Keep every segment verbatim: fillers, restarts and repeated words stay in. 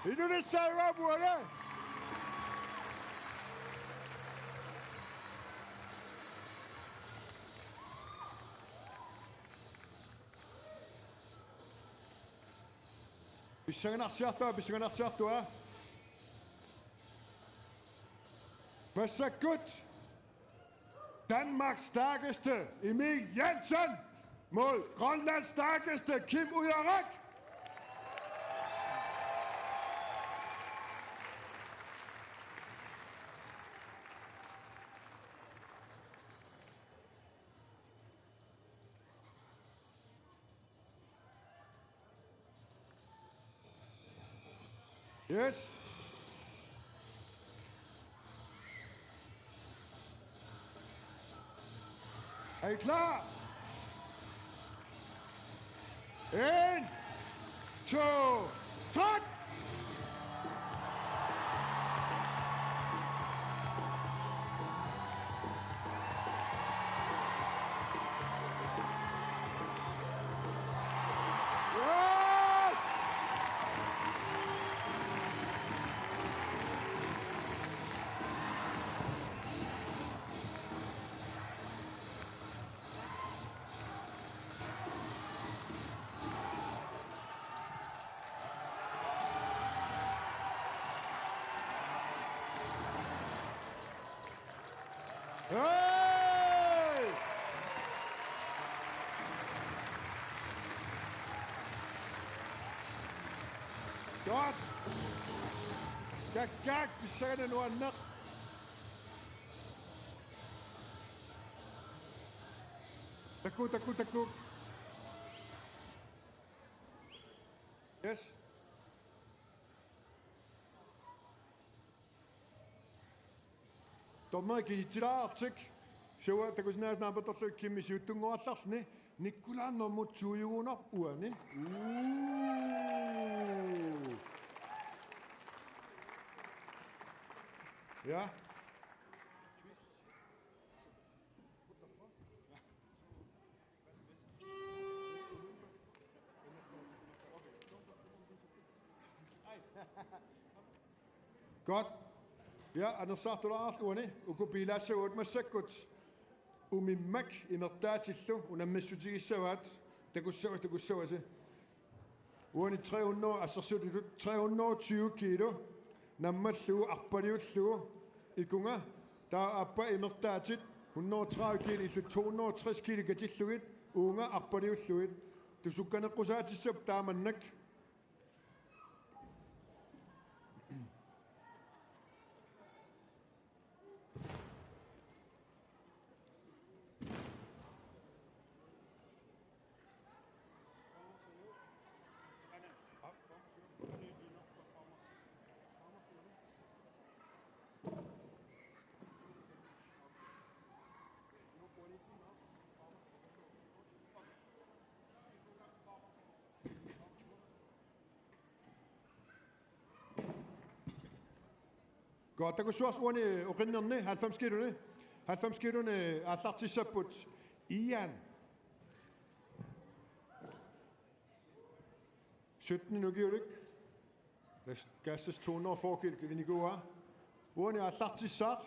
Inuunissaa uanga. Pissanganarsiartoq, pissanganarsiartoq. Massakkut Danmarks stærkeste Emil Jensen mod Grønlands stærkeste Kim Ujarak. Yes. Er I klar? En, to, tre. Hey! Godt. Gak, gak, pissanganaq nuanneq. Takku, takku, takku. Yes. Dommerit kisitsilaartik. Showet takusinnaasoq naapertorlugu Kimmi siuttunngorallarluni. Nikolaj nummer to-ugunarpoq uani. Uu. Ja. Godt. Ja, anersaartulaarlugu uani, uku piilaassagut massakkut. Umimmak imertaatillu unammissutigissavaat, takussavasi, takussavasi. Uani tre hundrede, assersuutitut tre hundrede og tyve kilo, nammallugu arpaliullugu, ikunga, taava aappaa imertaatit, hundrede og tredive kilo, illut to hundrede og tres kilo katillugit, uunga arpaliullugit, tusukkaneqqusaatissapput taamannak. Godt, takussuarsi uani oqinnerni, halvfems kiloni. Halvfems kiloni aallartissapput Ian. Sytten ukiulik. Kas-, kassas to hundrede og fyrre kilo kivinikuuaa. Uani aallartissaaq.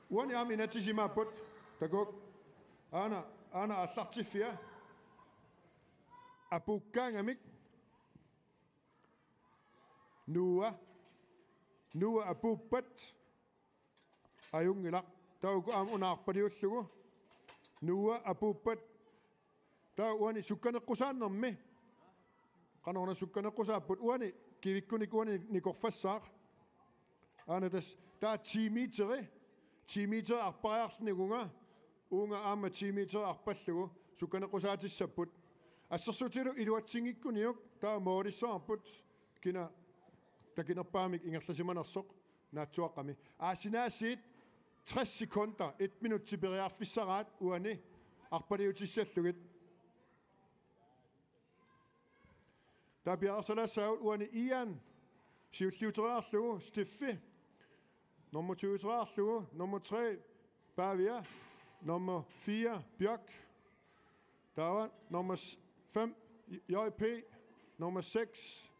Uani aamma inatsisimaapput. Takuk. Aana, aana aallartiffia. Apuukkaangamik. Nuua. Nuua apuuppat. Ajunngilaq. Taava uku aamma una arpaliullugu. Nuua apuuppat. Taava uani sukkaneqqusaannermi. Qanoruna sukkaneqqusaapput uani kivikkunik uani nikorfassaaq. Aana tassa taava ti meteri. Ti meteri arpariarluni ukunga. Uunga aamma ti meteri arpallugu sukkaneqqusaatissapput. Assersuutigalugu iluatsinngikkuniuk taava moorissavaarput kina takinerpaamik ingerlasimanersoq naatsuaqqami. Aasinaasiit tres sekunder, et minut periarfissaraat uani arpaliutissallugit. Taava piareersalaassaagut uani Ian siulliuteriarlugu Steffi. Nummer to-uteriarlugu, nummer tre, Pavia, nummer fire, Bjørk. Taava nummer s-, fem, J P, nummer seks,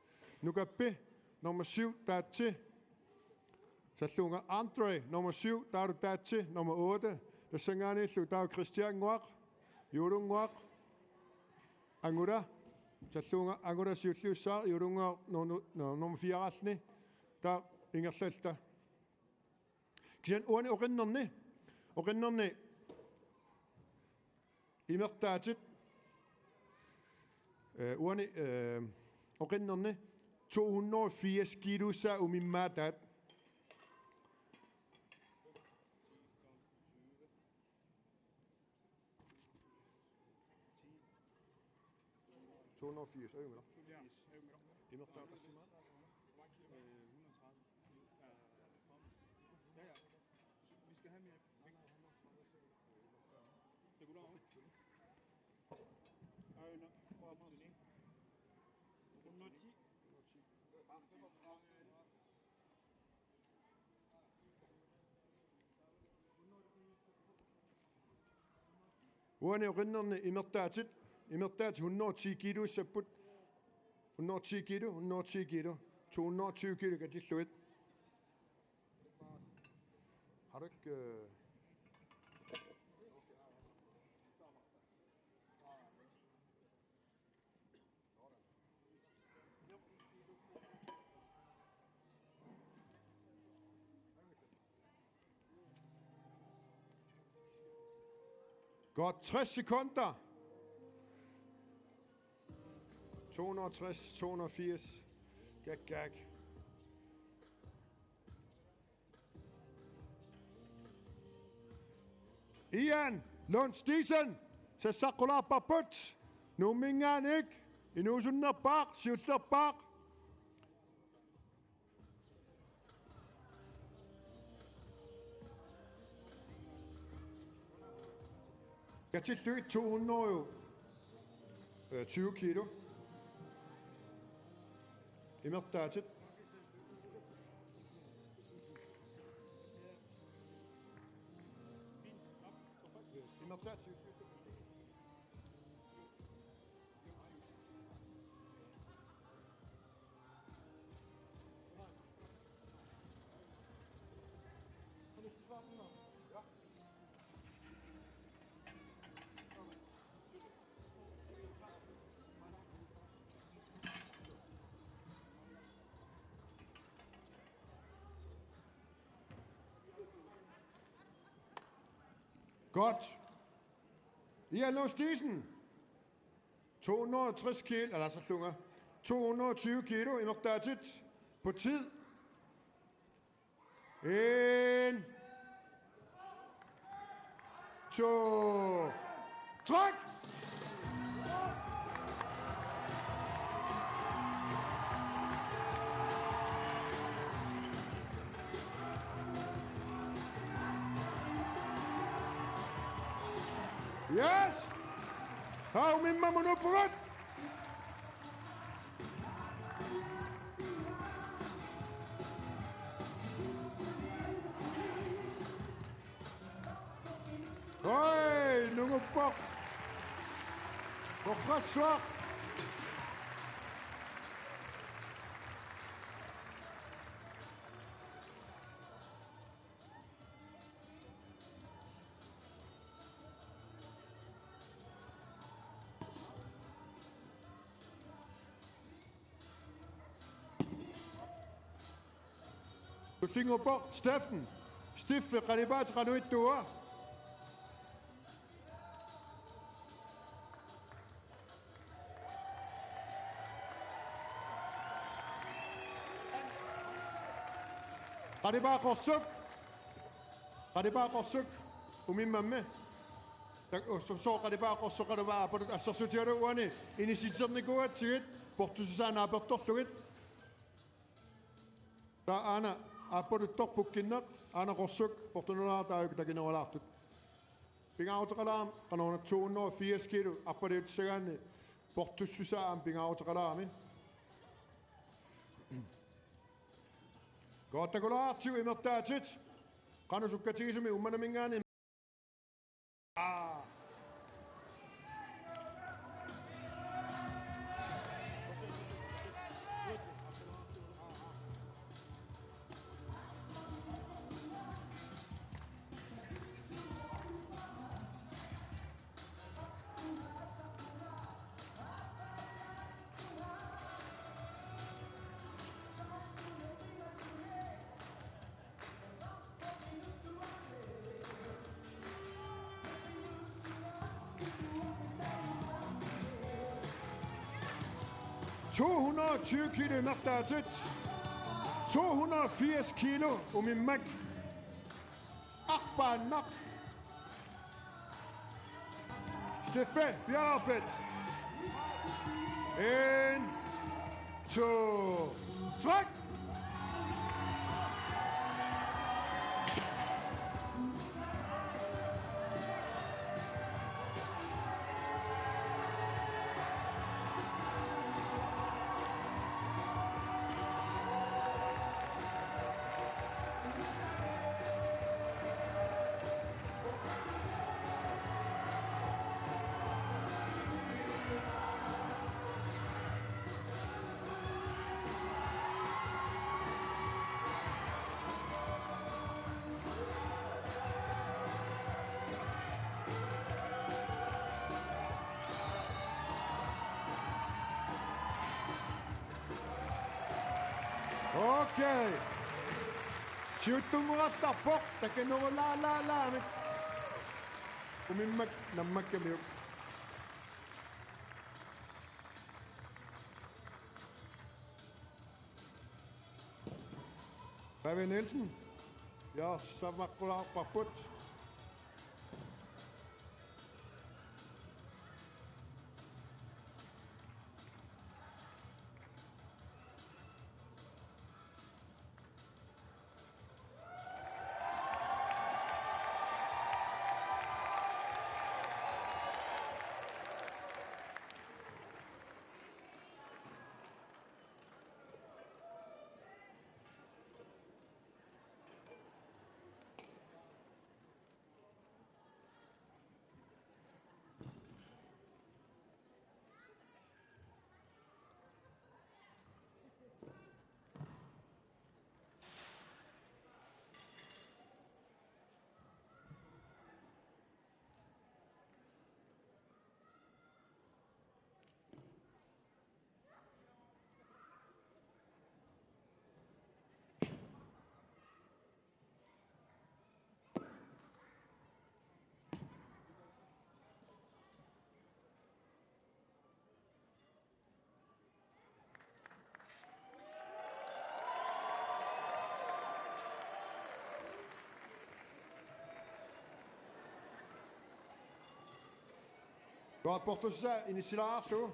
Nukappi, nummer syv, Taatsi. Salluunga Andre, nummer syv, taava Taatsi, nummer otte. Tassanngaanniillu taava Christiannguaq, Juulunnguaq, Angula. Salluunga Angula siulliussaaq, Juulunnguaq nu-, nu-, nu-, nummer fire-ralluni. Taava ingerlalluta. Kisianni uani oqinnerni, oqinnerni imertaatit, øh, uani, øh, oqinnerni to hundrede og firs kiluussaat umimmaataat. To hundrede og firs, øj, eller? Ja, øj, eller? Imertaatit. Øh, hundrede og tredive. Ja, ja. Vi skal have mere. Regular, ikke? Øj, nå. Prøv at prøve. Hundrede og ti. Uani oqinnerni imertaatit, imertaatit hundrede og ti kiluussapput, hundrede og ti kilo, hundrede og ti kilo, to hundrede og tyve kilo katillugit. Har du ikke, øh, Godt, tres sekunder. To hundrede og tres, to hundrede og firs. Gak, gak. Ian Lund Stisen, sassaqqullaarparput, Nuumminngaanniit, inuusunnerpaaq, siullerpaaq. Katillugit to hundrede og tyve kilo. Imertaatit. Imertaatit. Godt. Ian Lund Stisen. To hundrede og tres kilo, eller så slunger. To hundrede og tyve kilo, imertaatit, på tid. En. To. Træk! Yes! Haumimma monopurat! Oi, nunguppoq. Qorrassuaq. Tullinnguuppoq Steffen. Steffe, qalipaatit qanoq ittuua? Qalipaat qorsuk. Qalipaat qorsuk. Umimmammi. Tak-, oh, so-, so-, qalipaat qorsuk, qalipaat aappaluttoq assersuutigalugu uani inissititernikuugatsigit portussusaa naapertorlugit. Taava aana aappaluttoq pukkinneq, aana qorsuk portunulaartut aajuku takinerulaartut. Pingaaruteqalaarami qanoruna to hundrede og firs kilo aappaliutissagaanni portussusaa aamma pingaaruteqalaarami. Goortakulaartigu imertaatit. Qanoq sukkatigisumik Uummannaminngaanniit? Aa. To hundrede og tyve kilo imertaatit. To hundrede og firs kilo umimmak. Arpaannaq. Steffe Bjørnbet. En, to, træk! Okay. Siuttunnguartarpoq, takannerulaalaalaamik. Umimmak nammakkamiuk. Pavia Nielsen. Ja, samaqqulaarparput. Godt, portussa inissilaarlugu.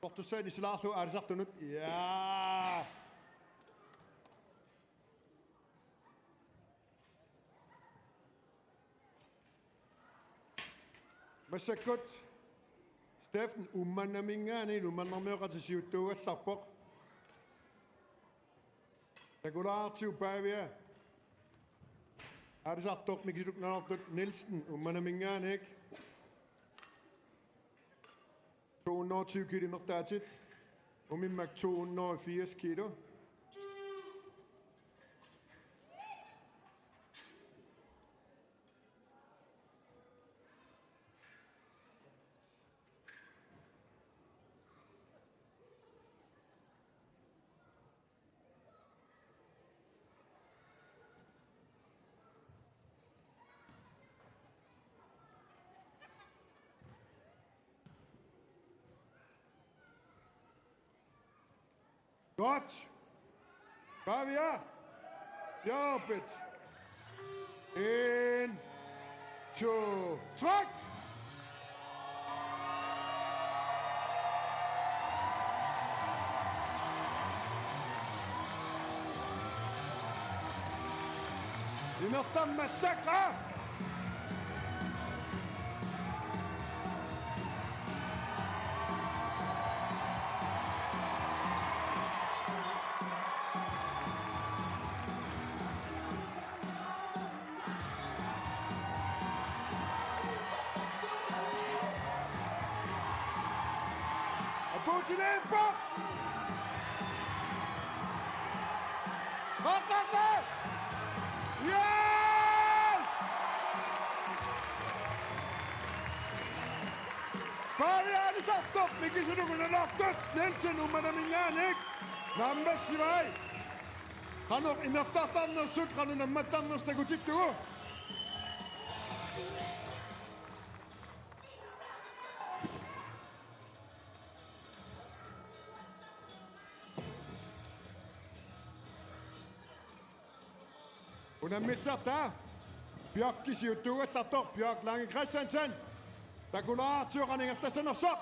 Portussa inissilaarlugu aalisartunut. Ja. Massakkut Steffen Uummannaminngaanniit Uummannarmioqatissiuttuugallarpoq. Takulaartigu Pavia. Aalisartoq Mikisuk Nanortut Nielsen Uummannaminngaanniit. To hundrede og tyve kilo imertaatit. Umimmak to hundrede og firs kilo. Godt. Pavia. Jobbet. En, to, træk. Imertarmat sakra. Apuutileerpoq! Qaqata! Yes! Pavia aalisartoq Mikisunuku Nanortut Nielsen Uummannaminngaanniit naammassivai. Qanoq imertartarnersut, qanoq nammattarnersut takutillugu. Unammillertaa Bjarki siuttuugallartoq, Bjarke Lange Christensen. Takulaartigut qanoq ingerlassanersoq.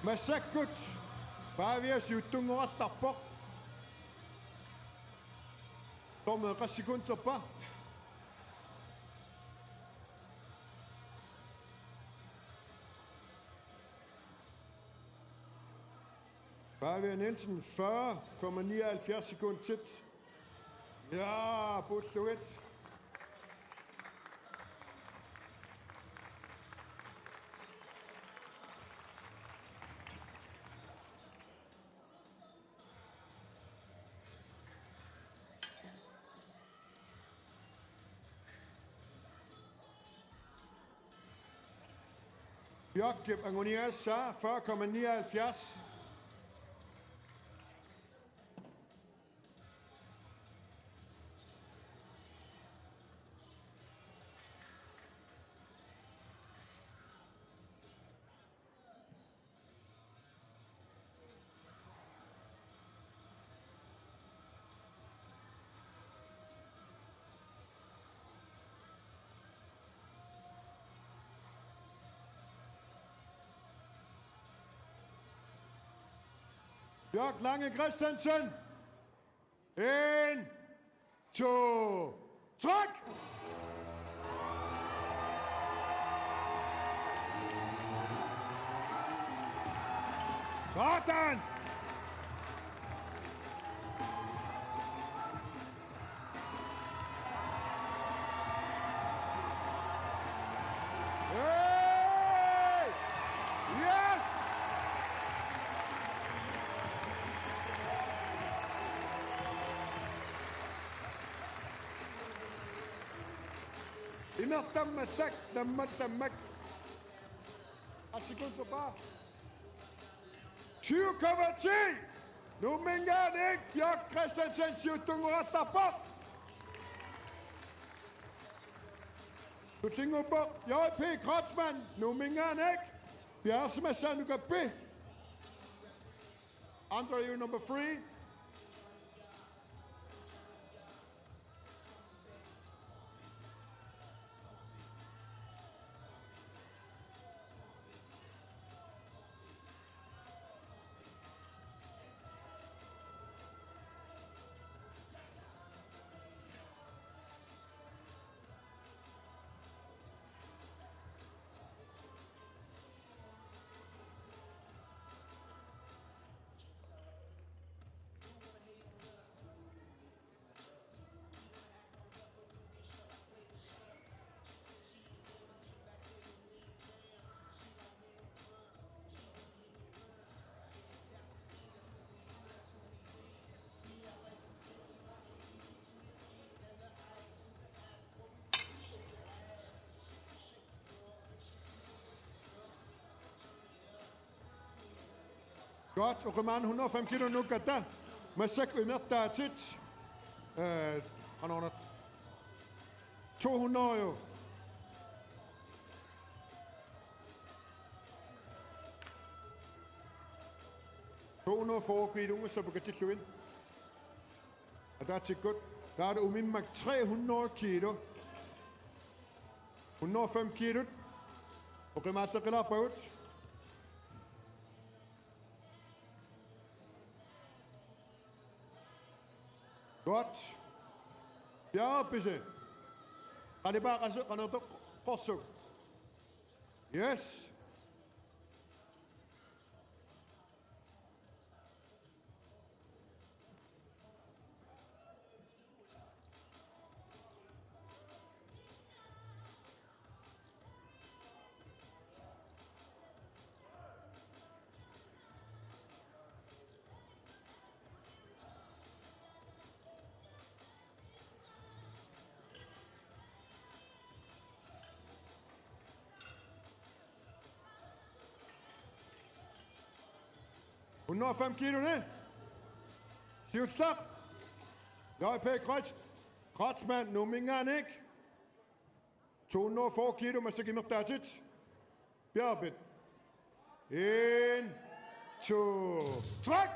Massakkut Paavia siuttunngorallarpoq. Dommeri qassit sekunderpa? Pavia Nielsen, fyrre komma nioghalvfjerds sekundit. Ja, pullugit. Bjarkip anguniagassaa fyrre komma nioghalvfjerds. Bjarke Lange Christensen. En, to, træk! Sådan! Hey! Yes! Imertammassak nammallammak. Asikun sopa. Tyve komma ti! Nuumminngaanniit Bjarke Christensen siuttunngorallarpoq. Tullinnguuppoq J P Kreutzmann, Nuumminngaanniit. Piareersimassaanukappi. Andre, you number three. Godt, oqimaanneq hundrede og fem kilo nuukkatta. Massakkut imertaatit. Øh, qanoq una. To hundrede jo. To hundrede og fyrre kilunngussappat katillugit. Ataatsikkut, taava umimmak tre hundrede kilo. Hundrede og fem kilo. Oqimaalleqilaarpagut. Godt. Bjarke. Qalipaat qas-, qanertoq qorsuk. Yes. Hundrede og fem kilo, ne? Siussaq. J P Kreutzmann, Nuumminngaanniit. To hundrede og fyrre kilo, massakkut imertaatit. Bjergpet. En, to, træk!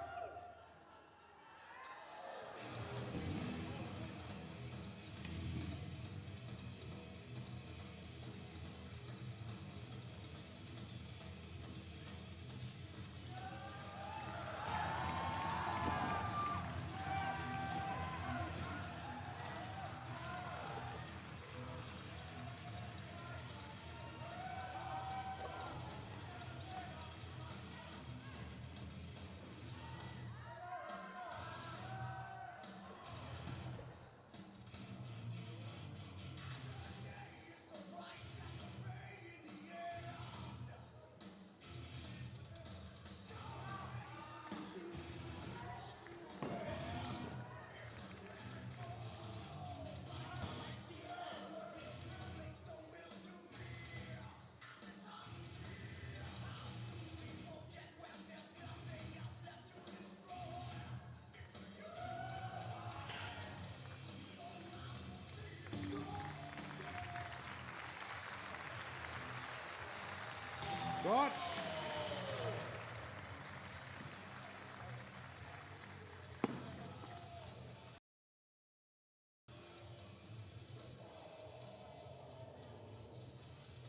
Godt.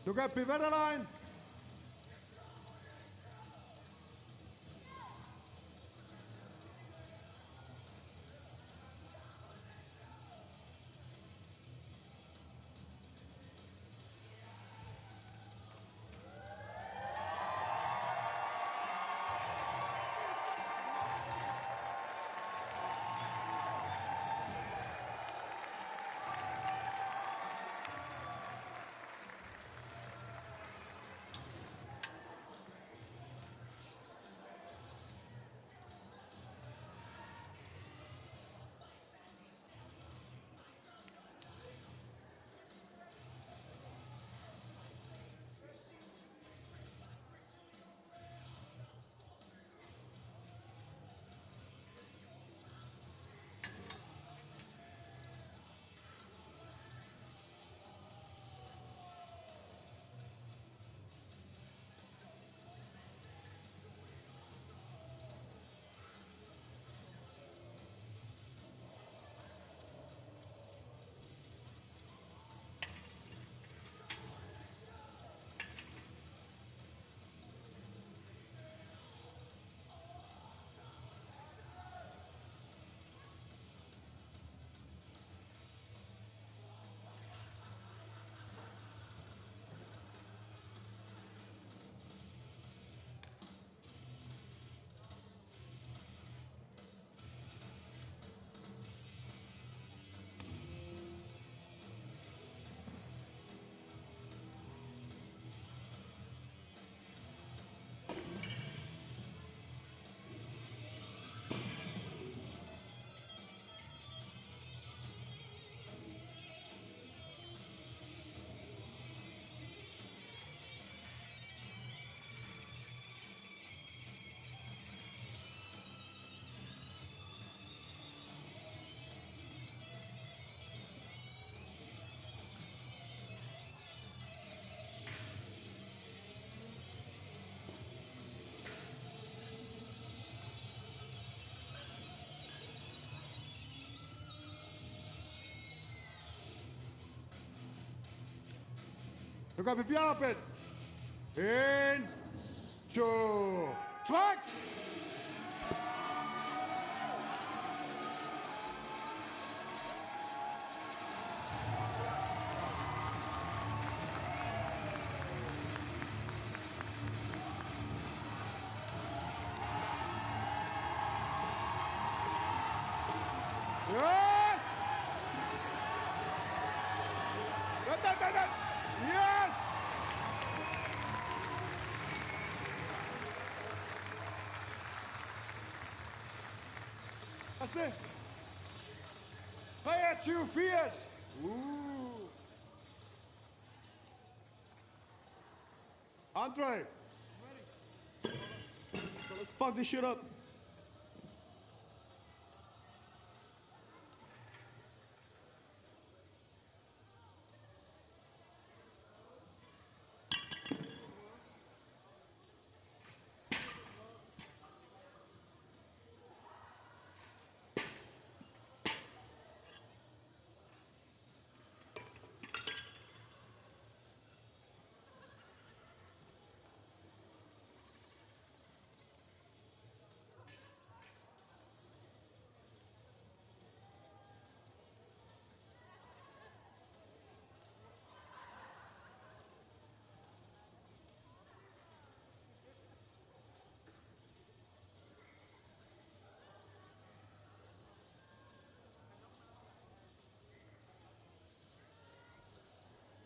Du kan bevæge dig, Lein. Look up, Bjørnbæk. En, to, træk! Yes! Yes! That's it. Fire two fierce. Ooh. Andre. Let's fuck this shit up.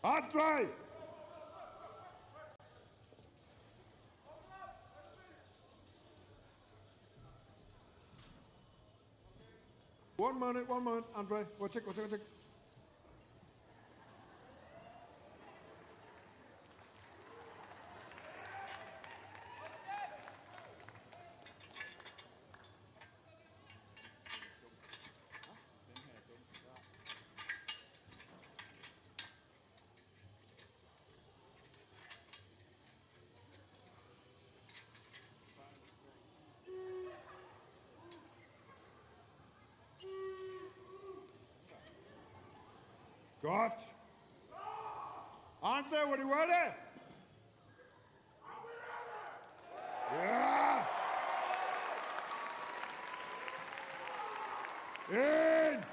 Andre! One moment, one moment, Andre. One sec, one sec, one sec. Godt. Andre, var det, var det? Ja! En!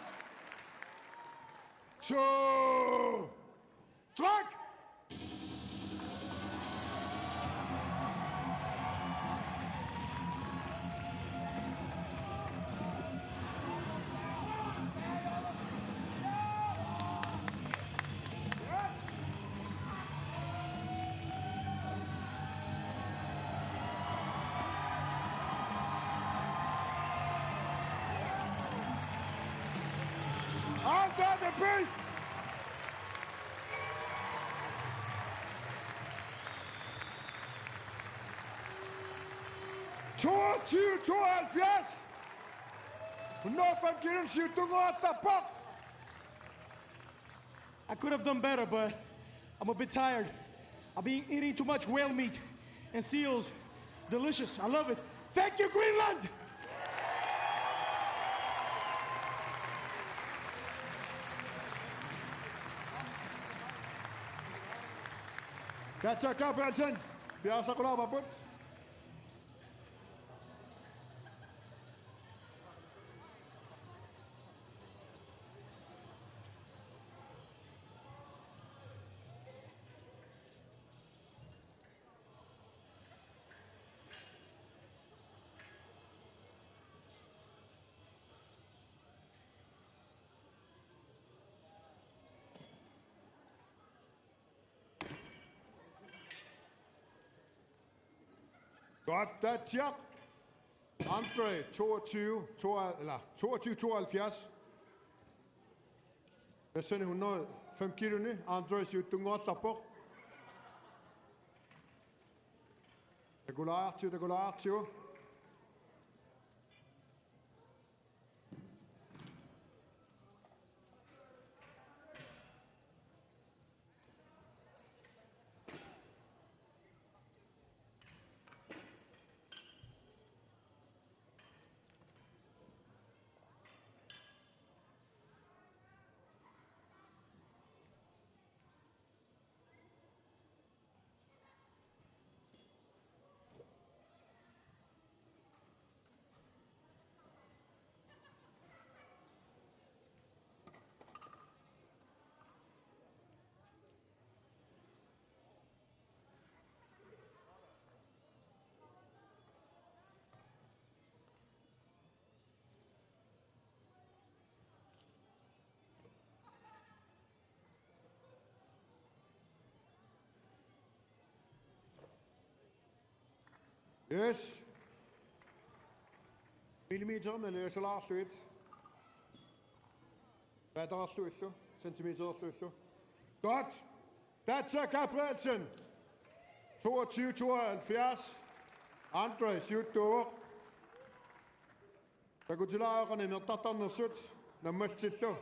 To! Træk! Andre the Beast! Toogtyve tooghalvfjerds! Hundrede og fem kilo, siuttunnguaq allappoq! I could have done better, but I'm a bit tired. I've been eating too much whale meat and seals. Delicious. I love it. Thank you, Greenland! Katja Gabrielsen, piareersaqqilaarparput. Godt, der er tjek. Andre, toogtyve, to, eller toogtyve tooghalvfjerds. Tassani hundrede og fem kilonik, Andre siuttunnguaq allappoq. Takulaartigu, takulaartigu. Yes. Millimeter, men jeg så Lars Lødt. Hvad er der, Lars Lødt? Centimeter, Lars Lødt. Godt. Katja Gabrielsen. Toogtyve tooghalvfjerds. Andre siuttuuvoq. Takutilaarneq imertartarnersut nammallutillu.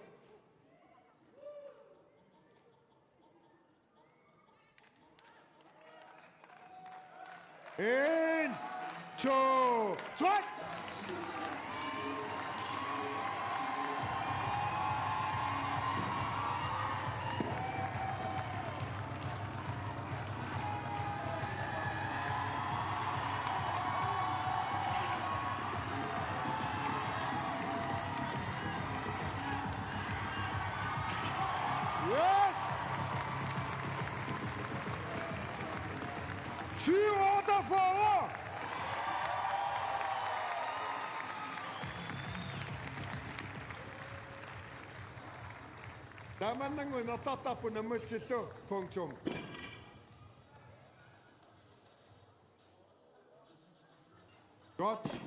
En, to, tre! Yes! Tyve otteogfyrre! Taamannannguaq imertartarput nammallutillu punktum. Godt.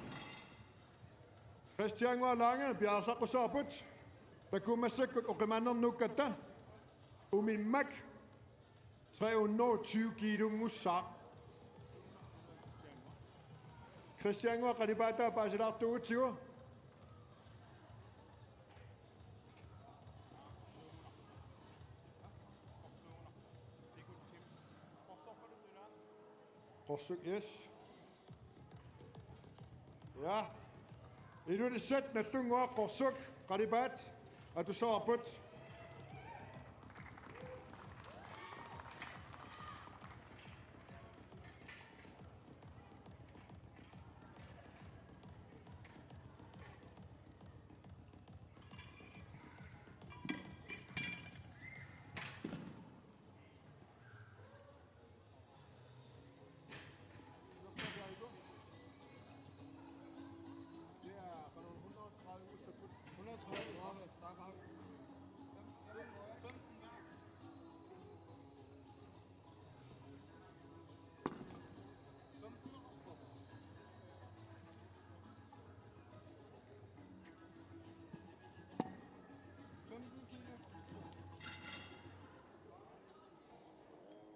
Kristian Lange, piareersaqqusaarput. Takuuk massakkut oqimaannernuukkatta. Umimmak tre hundrede og tyve kiilunngussaaq. Kristian qalipaataa paasilaartuugutsigu. Qorsuk, yes. Ja. Ilulissat Nagdlunguaq Qorsuk qalipaat atussavarput.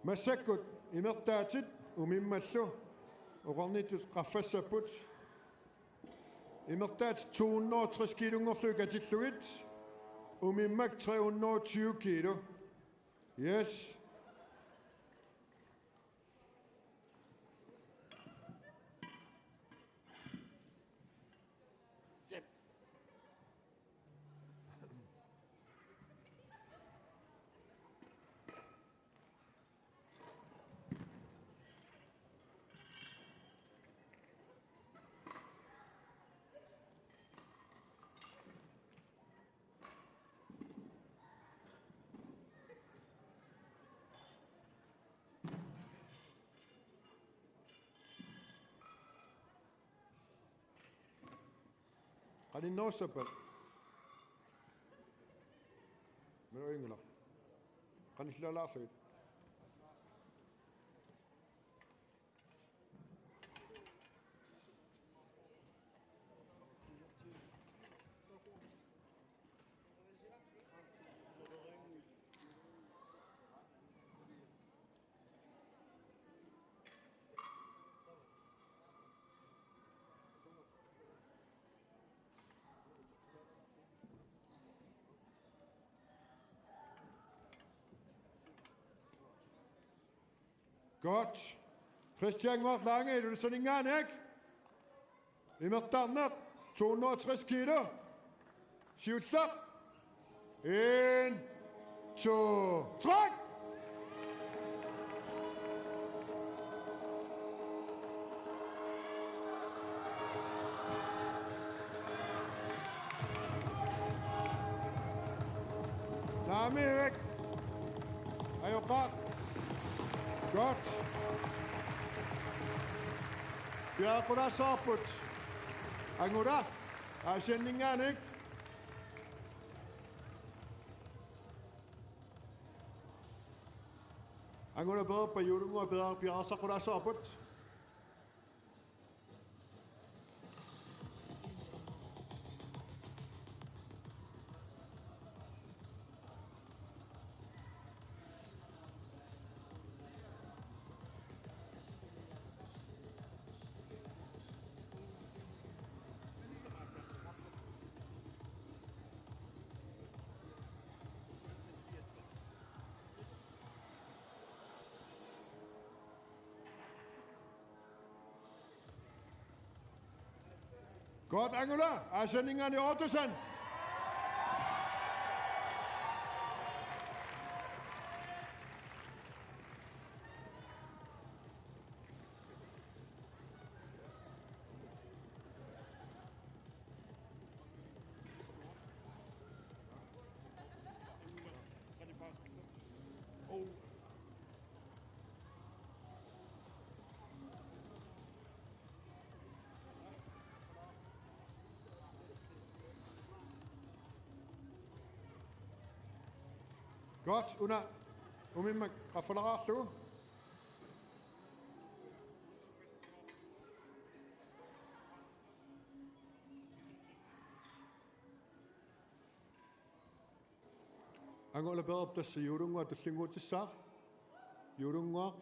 Massakkut imertaatit umimmallu oqarnittut qaffassapput. Imertaatit to hundrede og tres kiilunngorlugit katillugit, umimmak tre hundrede og tyve kiilo. Yes. Qaninnerussappat? Minu ingla. Qanillalaarlugit. Godt. Kristian Lange, Ilulissaninngaanniit. Imertarneq to hundrede og tres kilo. Siulleq. En, to, tre. Naamik. Ajoqaaq. Godt. Piareeqqulaassavarput. Angula. Aasianninngaanniit. Angula Peerpa, Juulunngua Peeraq, piareersaqqusaarput. Godt, Angula. Aasianninngaanniit Ottosen. Godt, una umimmak qaffalaqaarlugu. Angula pereerpoq tassa Juulunnguaq tullinnguutissaaq. Juulunnguaq.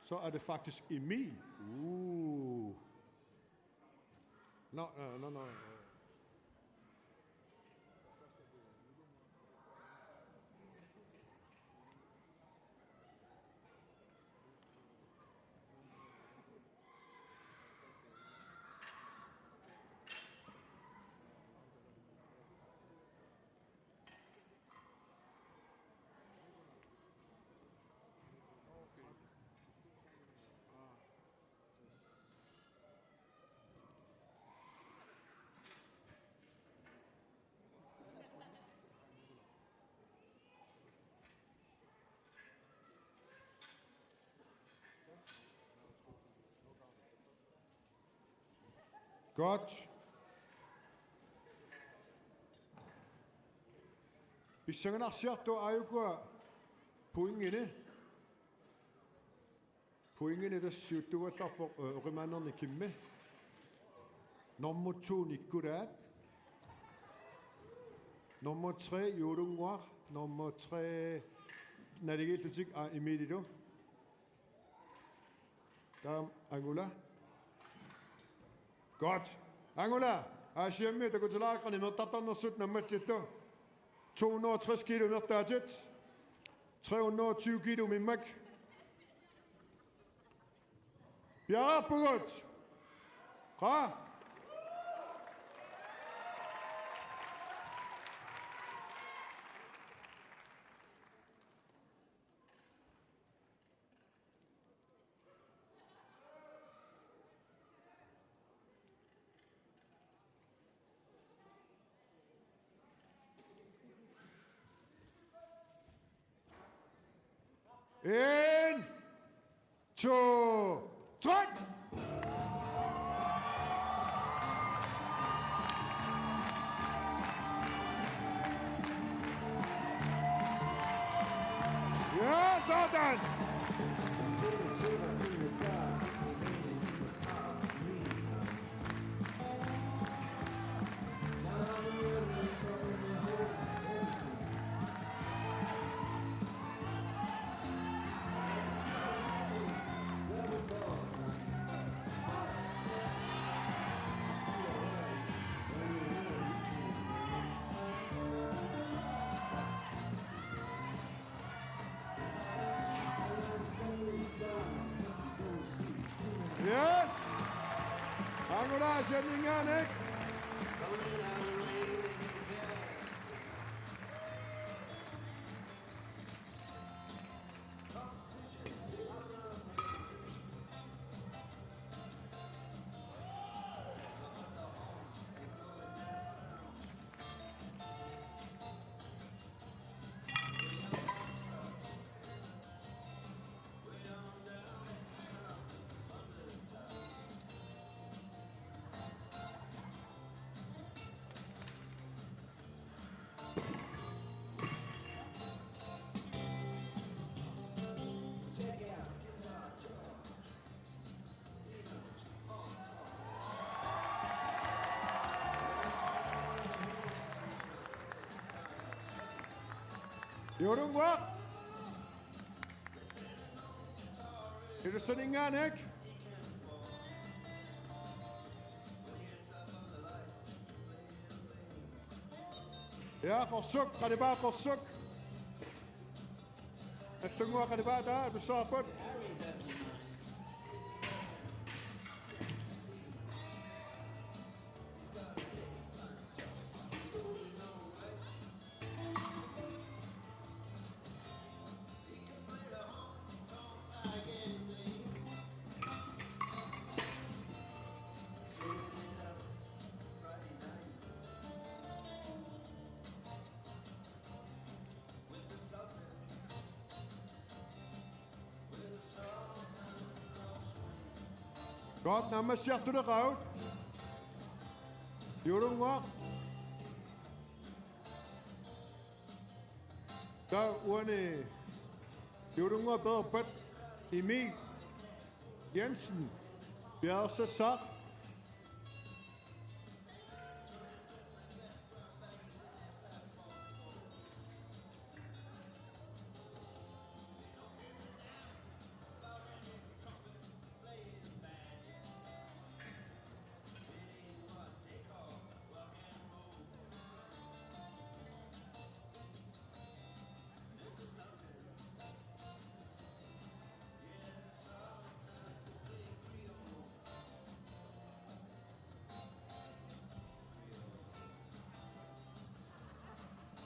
Så er det faktisk Emil. Uh. Nå, nå, nå, nå. Godt. Pissanganarsiartoq aajukua pointini. Pointini tassa siuttuugallarpoq, øh, oqimaannerni Kimmi. Nummer to Nikkulaat. Nummer tre Juulunnguaq. Nummer tre naligiillutik, aa, Emililu. Taava Angula. Godt. Angula, Aasiammi takutilaarikkani imertartarnersut nammalillu. To hundrede og tres kilo imertaatit. Tre hundrede og tyve kilo umimmak. Piareerpugut. Qaa. En, to, tre. Ja, sådan. Yes! Angula Aasianninngaanniit. Juulunnguaq. Ilulissaninngaanniit. Ja, Qorsuk, qalipaataa Qorsuk. Nallunnguaq qalipaataa, tussaarput. Godt, naammassiartuleqaagut. Juulunnguaq. Taava uani Juulunngua peerpat Emil Jensen piareersassaaq.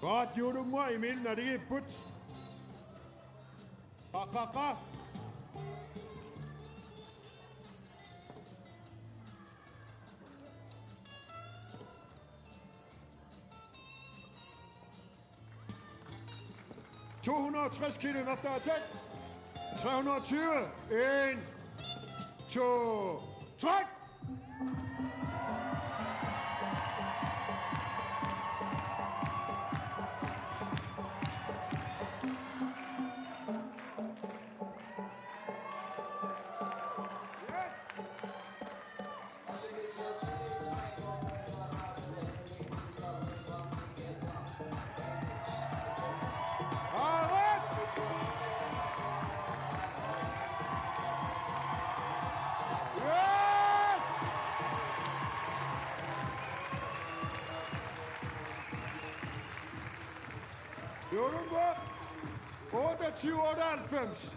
Godt, Juulunngua, Emil, når det er put. Qa, qa, qa. To hundrede og tres kilo, Martin Attack. Tre hundrede og tyve. En, to, træk! Yes! Juulunngua, otteogtyve otteoghalvfems.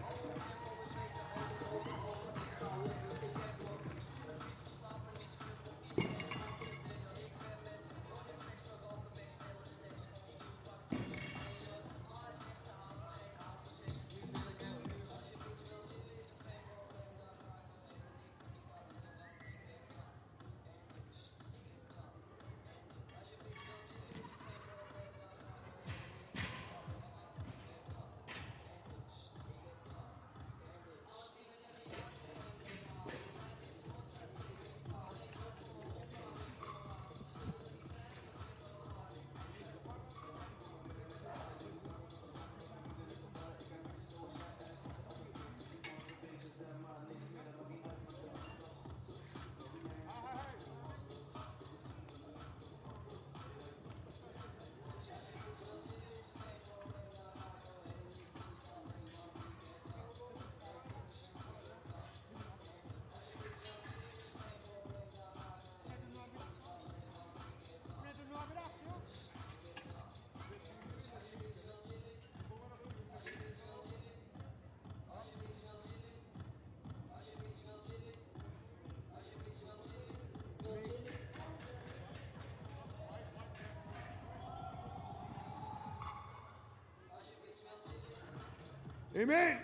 Emil,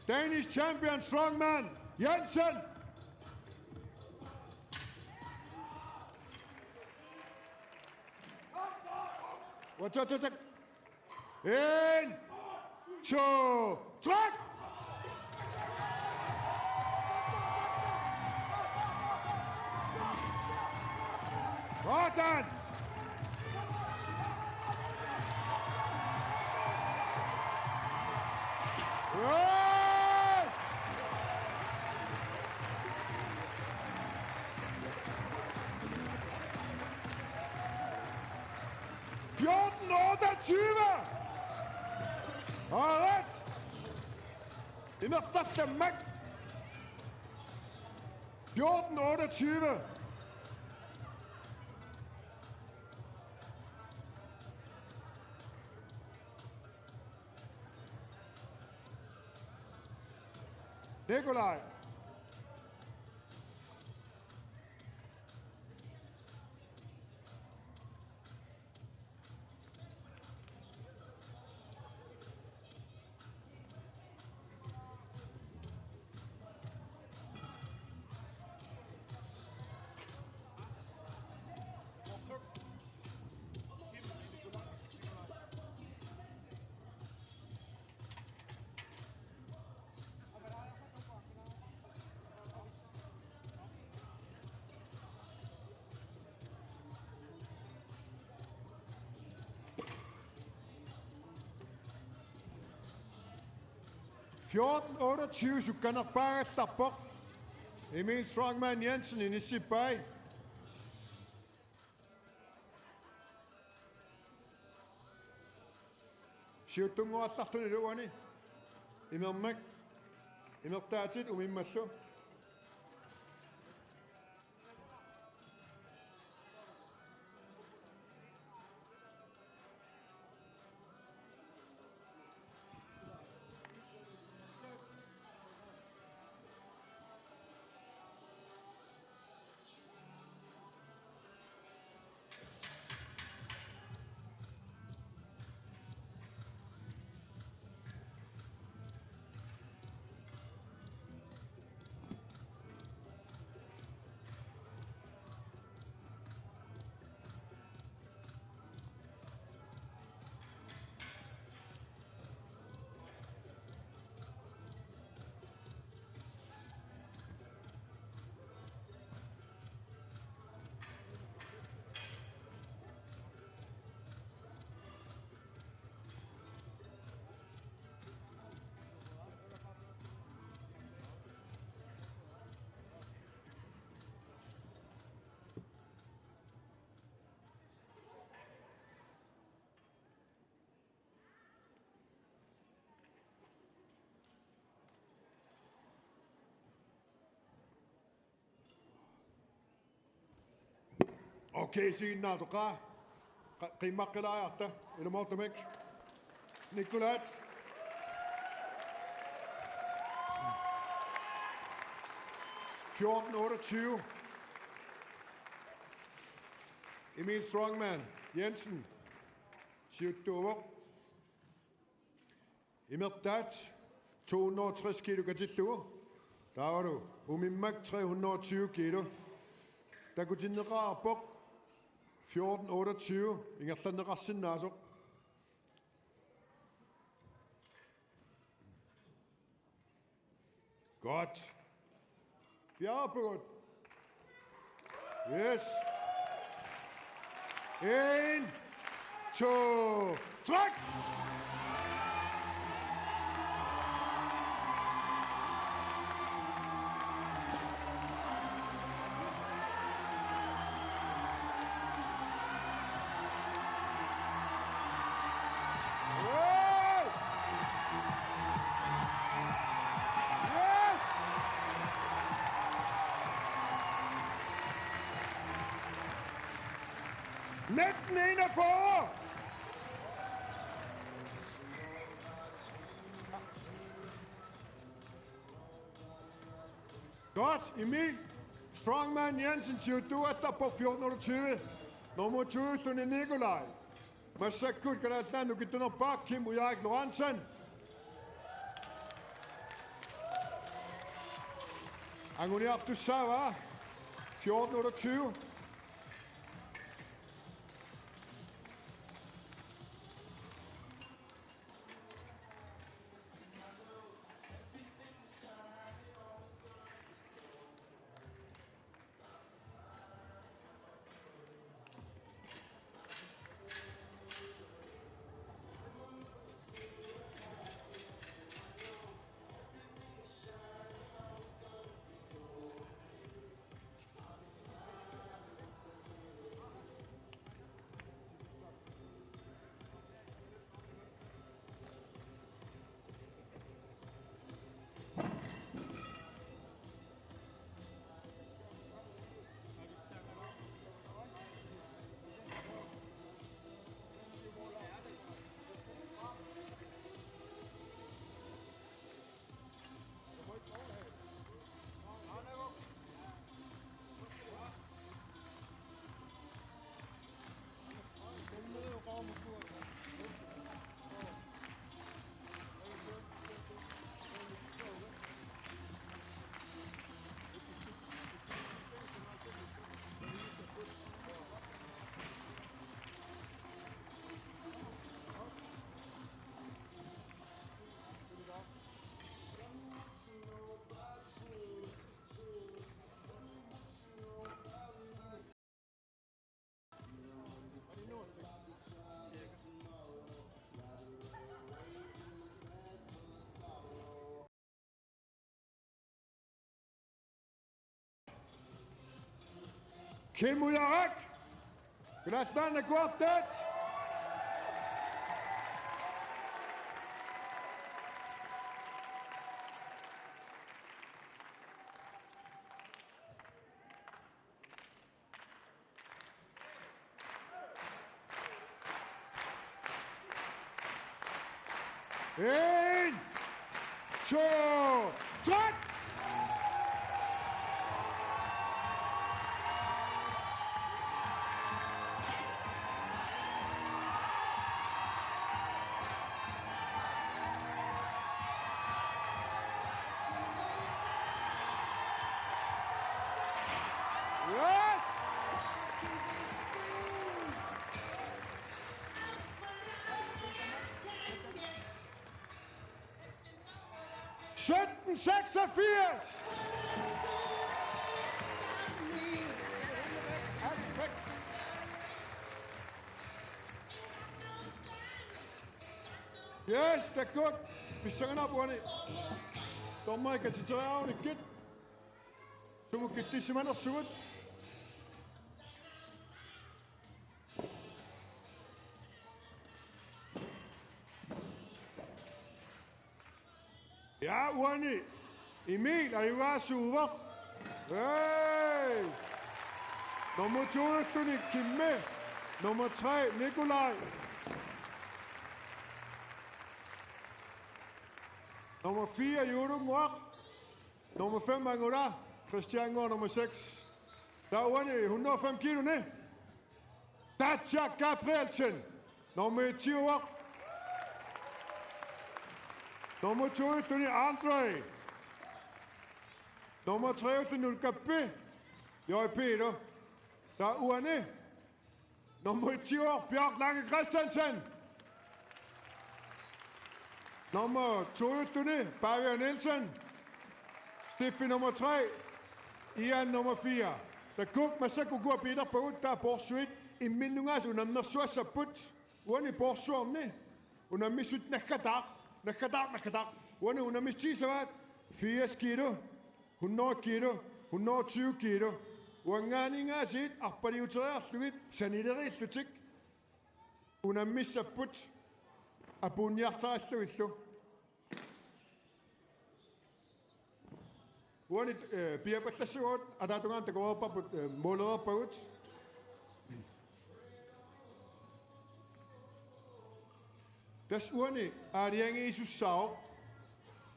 Danish champion strongman, Jensen. Watch out, watch out. En, to, træk! Sådan! Yes! Fjorten otteogtyve! Alright! Imertarlammak. Fjorten otteogtyve. Nikolaj. Fjorten otteogtyve sukkanerpaagallarpoq. Emil Strongman Jensen inissippai. Siuttunnguallarluni luani. Imermik. Imertaatit umimmallu. Okay, siinnaatoqaa. Qa-, qiimmaqqilaajarta, ilumoortumik. Nikolaj. Fjorten otteogtyve. Emil Strongman Jensen. Siuttuuvoq. Imertaat to hundrede og tres kilo katillugu. Taavalu umimmak tre hundrede og tyve kilo. Takutinneqarpoq fjorten otteogtyve ingerlanneqarsinnaasoq. Godt. Bjerrebrud. Yes. En, to, træk! Yes! Nitten enogfyrre! Godt, Emil. Strongman Jensen, siuttuugallarpoq fjorten otteogtyve. Nummer to, Tony Nikolaj. Massakkut Kalaallit Nunaanni nukittunerpaaq Kim Ujaak Lorentzen. Anguniartussaavaa fjorten otteogtyve. Kim Ujarak, Kalaallit Nunaanni akuartat. En, to, tre! Yes! Sytten seksogfirs! Yes, takuuk. Pissanganarpoq uani. Dommeri katiterniarunikkit. Sumut killissimanersugut. Ja, uani Emil ajugaasuuvoq. Hey! Nummer to-ulluni Kimmi. Nummer tre, Nikolaj. Nummer fire, Juulunguaq. Nummer fem, Angula. Christian Ngor, nummer seks. Taava uani hundrede og fem kilo, ne? Tatja Gabrielsen, nummer et-iuvoq. Nummer to-ulluni Andre. Nummer tre-ulluni Ulkappi, J P-lu. Taava uani nummer et-iuvoq Bjørk Lange Christiansen. Nummer to-ulluni Pavia Nielsen. Steffi nummer tre. Ian nummer fire. Takuuk massakkut ukua piilerpagut, taava poorsuit imminnut aasiit unammersuassapput. Uani poorsuarmi unammissut naggataaq, naggataaq, naggataaq. Uani unammissutigisavaat firs kilo, hundrede kilo, hundrede og tyve kilo. Uanngaanniit aasiit arpaliuteriarlugit sanileriillutik unammissapput apuunniartaralugillu. Uani, eh, piapallassavagut, ataatungaani takoreerparput, eh, målereerpagut. Tassa uani aalajangiisussaavoq,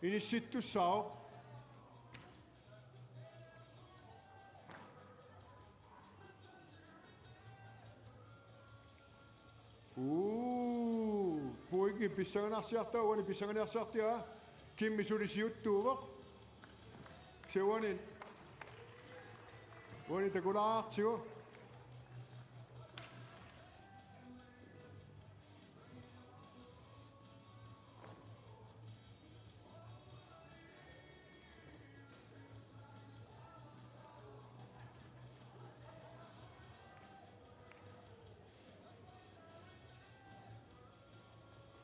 inissittussaavoq. Uu, pointi pissanganarsiartaa, uani pissanganarsiartaa. Kimmi suli siuttuuvoq. Kisianni uani, uani takulaartigu.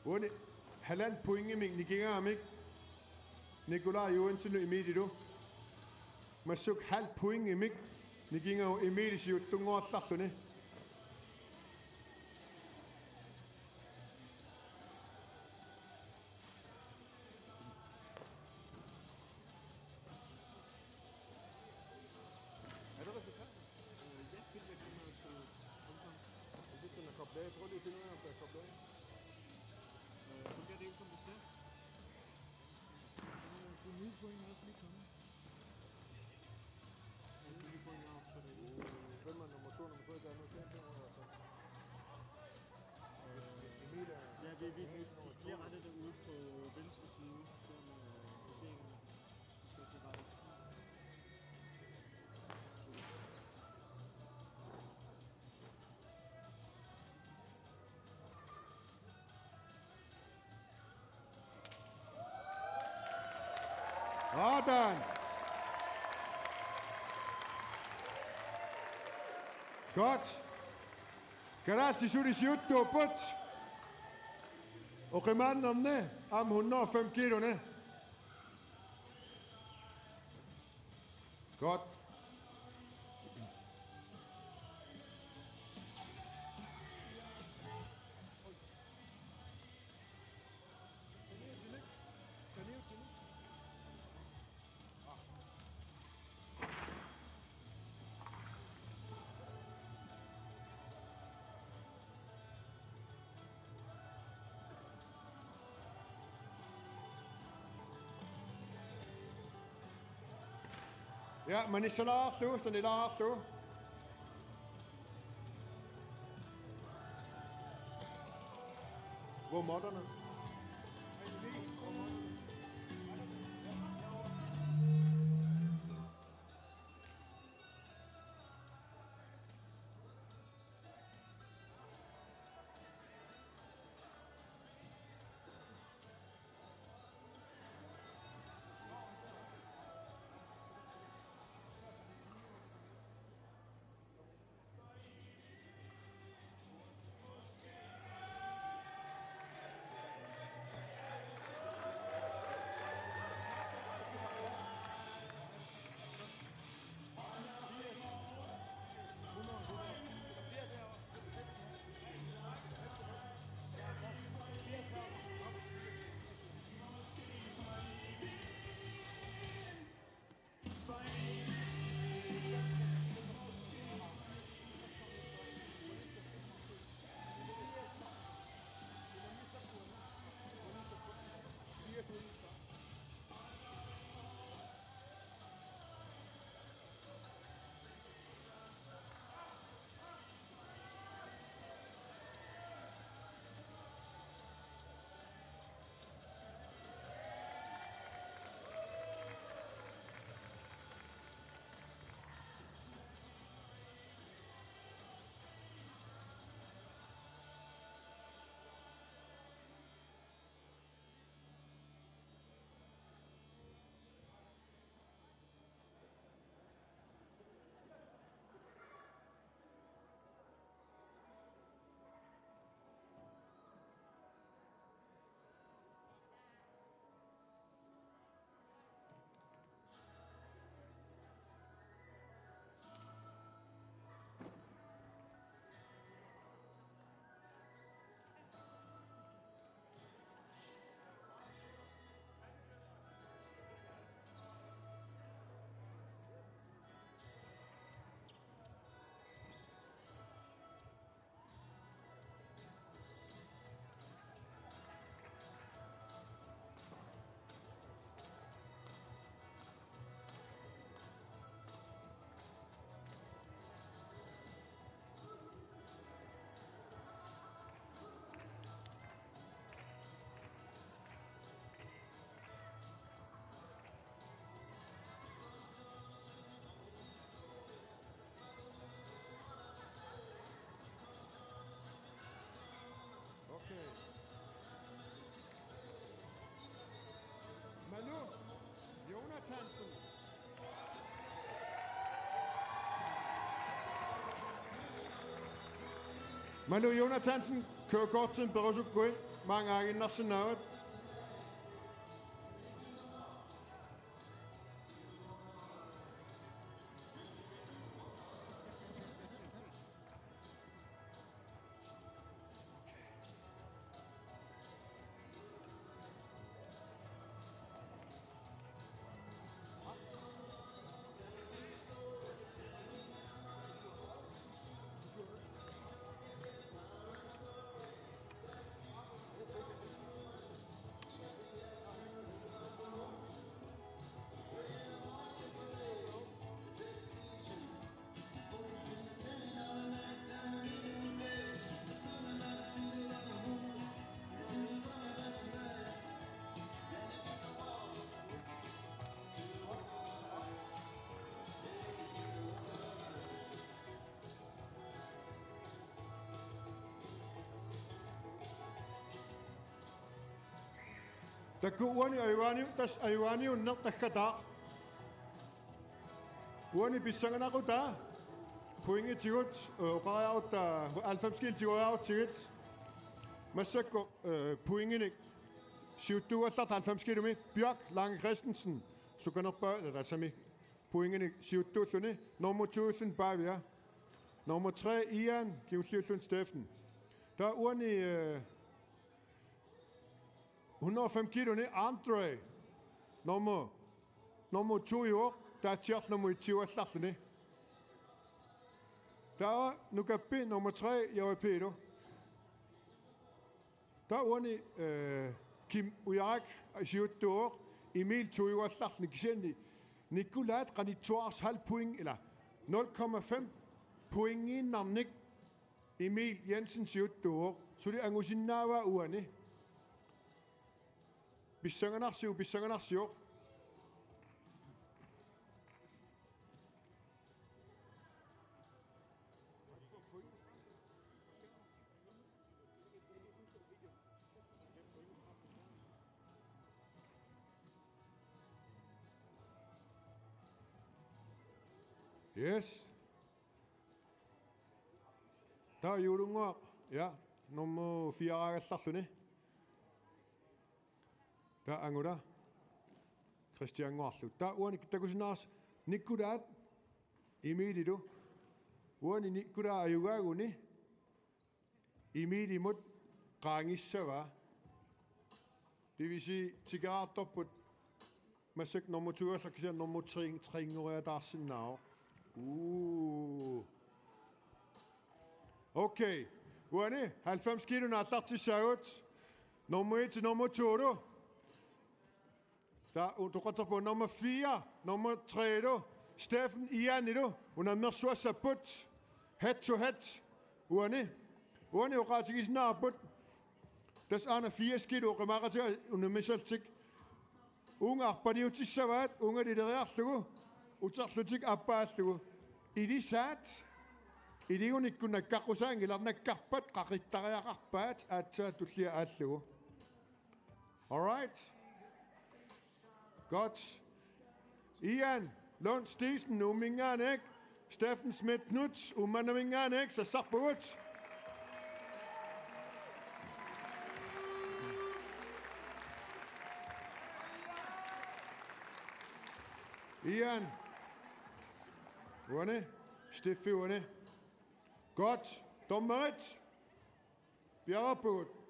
Uani halvanden pointimik nikingaamik Nikolaj Johansenip Emililu. Massakkut halv pointimik nikingaavoq Emil siuttunngorallarluni. Er det resultatet? Øh, ja, fedt, jeg kommer til omgang. Jeg synes, den er koblet af. Prøv lige at finde ud af, om den er koblet af. Øh, fungerer det ikke, som det skal? Øh, de nye point er også lige kommet. Ja, de nye point er også, så det er... Hvem er nummer to og nummer tre? Der er noget galt derovre, altså. Hvis, hvis Emil er... Ja, vi, vi, vi, vi bliver rettet derude på venstre side, der med placeringen. Sådan. Godt. Kalaallit suli siuttuupput. Oqimaannerni aamma hundrede og fem kiiluni. Godt. Ja, manissalaarlugu, sanilaarlugu. Hvor måtterne? Okay. Manu Jonathansen. Manu Jonathansen, kørekortimi perusukkui, maanga aaginnarsinnaavat. Takuuk uani ajugaaniu-, tassa ajugaaniunneq taggataaq. Uani pissanganaqutaat pointitigut, øh, oqariarutta, halvfems kilo tigoriarutsigit. Massakkut, øh, pointinik siuttuugallartut halvfems kilomik Bjørk Lange Christensen, sukkanerpaaq, tassami pointinik siuttuulluni, nummer to-ulluni Pavia. Nummer tre, Ian, kingulliulluni Steffen. Taava uani, øh, hundrede og fem kiloni Andre. Nummer, nummer to-uvoq, taatsiarlu nummer et-iugallarluni. Taava nukappi nummer tre, Javi Pilo. Taava uani, øh, Kim Ujarak siuttuuvoq, Emil to-ugallarluni, kisianni Nikolai qanittuarsi halv point ila nul komma fem pointiinnarnik Emil Jensen siuttuuvoq. Suli angusinnaavaa uani. Pissanganarsivoq, pissanganarsivoq. Yes. Taava Juulunnguaq, ja, nummer fire-aagallarluni. Taava Angula Kristiannguarlu. Taava uani takusinnaavarsi Nikolai Emililu. Uani Nikolai ajugaaguni Emilimut qaangissavaa. Det vil sige, tikeraartorput massakkut nummer to-allu kisianni nummer tre, tre-nngoriataarsinnaavoq. Uu. Okay. Uani halvfems kilo naallartissaagut. Nummer et til nummer to-lu. Taava utoqqatserpunga nummer fire, nummer tre-lu, Steffen Ianilu, unammersuassapput, head to head, uani, uani oqaatigisinnaavarput, tassa aana firs kilo oqimaaqatiga unammisallutik, uunga arpaniutissavaat, uunga ileriarlugu, uterlutik aappaallugu, ilisaat, iligunikkut nakkaqqusaanngilaq, nakkarpat qaqittariaqarpaat, aatsaat tullia aallugu. All right. Godt. Ian Lund Steensen, Nuumminngaanniit. Steffen Schmidt Knuth, Uummannaminngaanniit, sassarpugut. Ian. Uani. Steffi uani. Godt. Dommerit. Piareerpugut.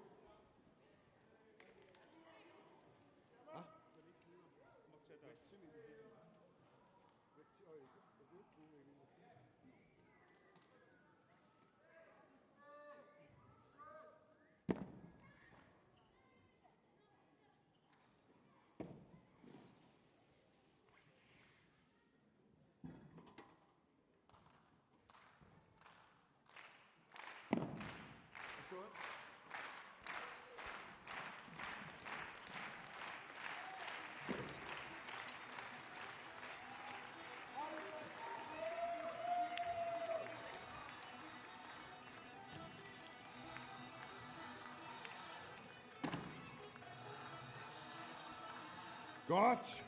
Godt.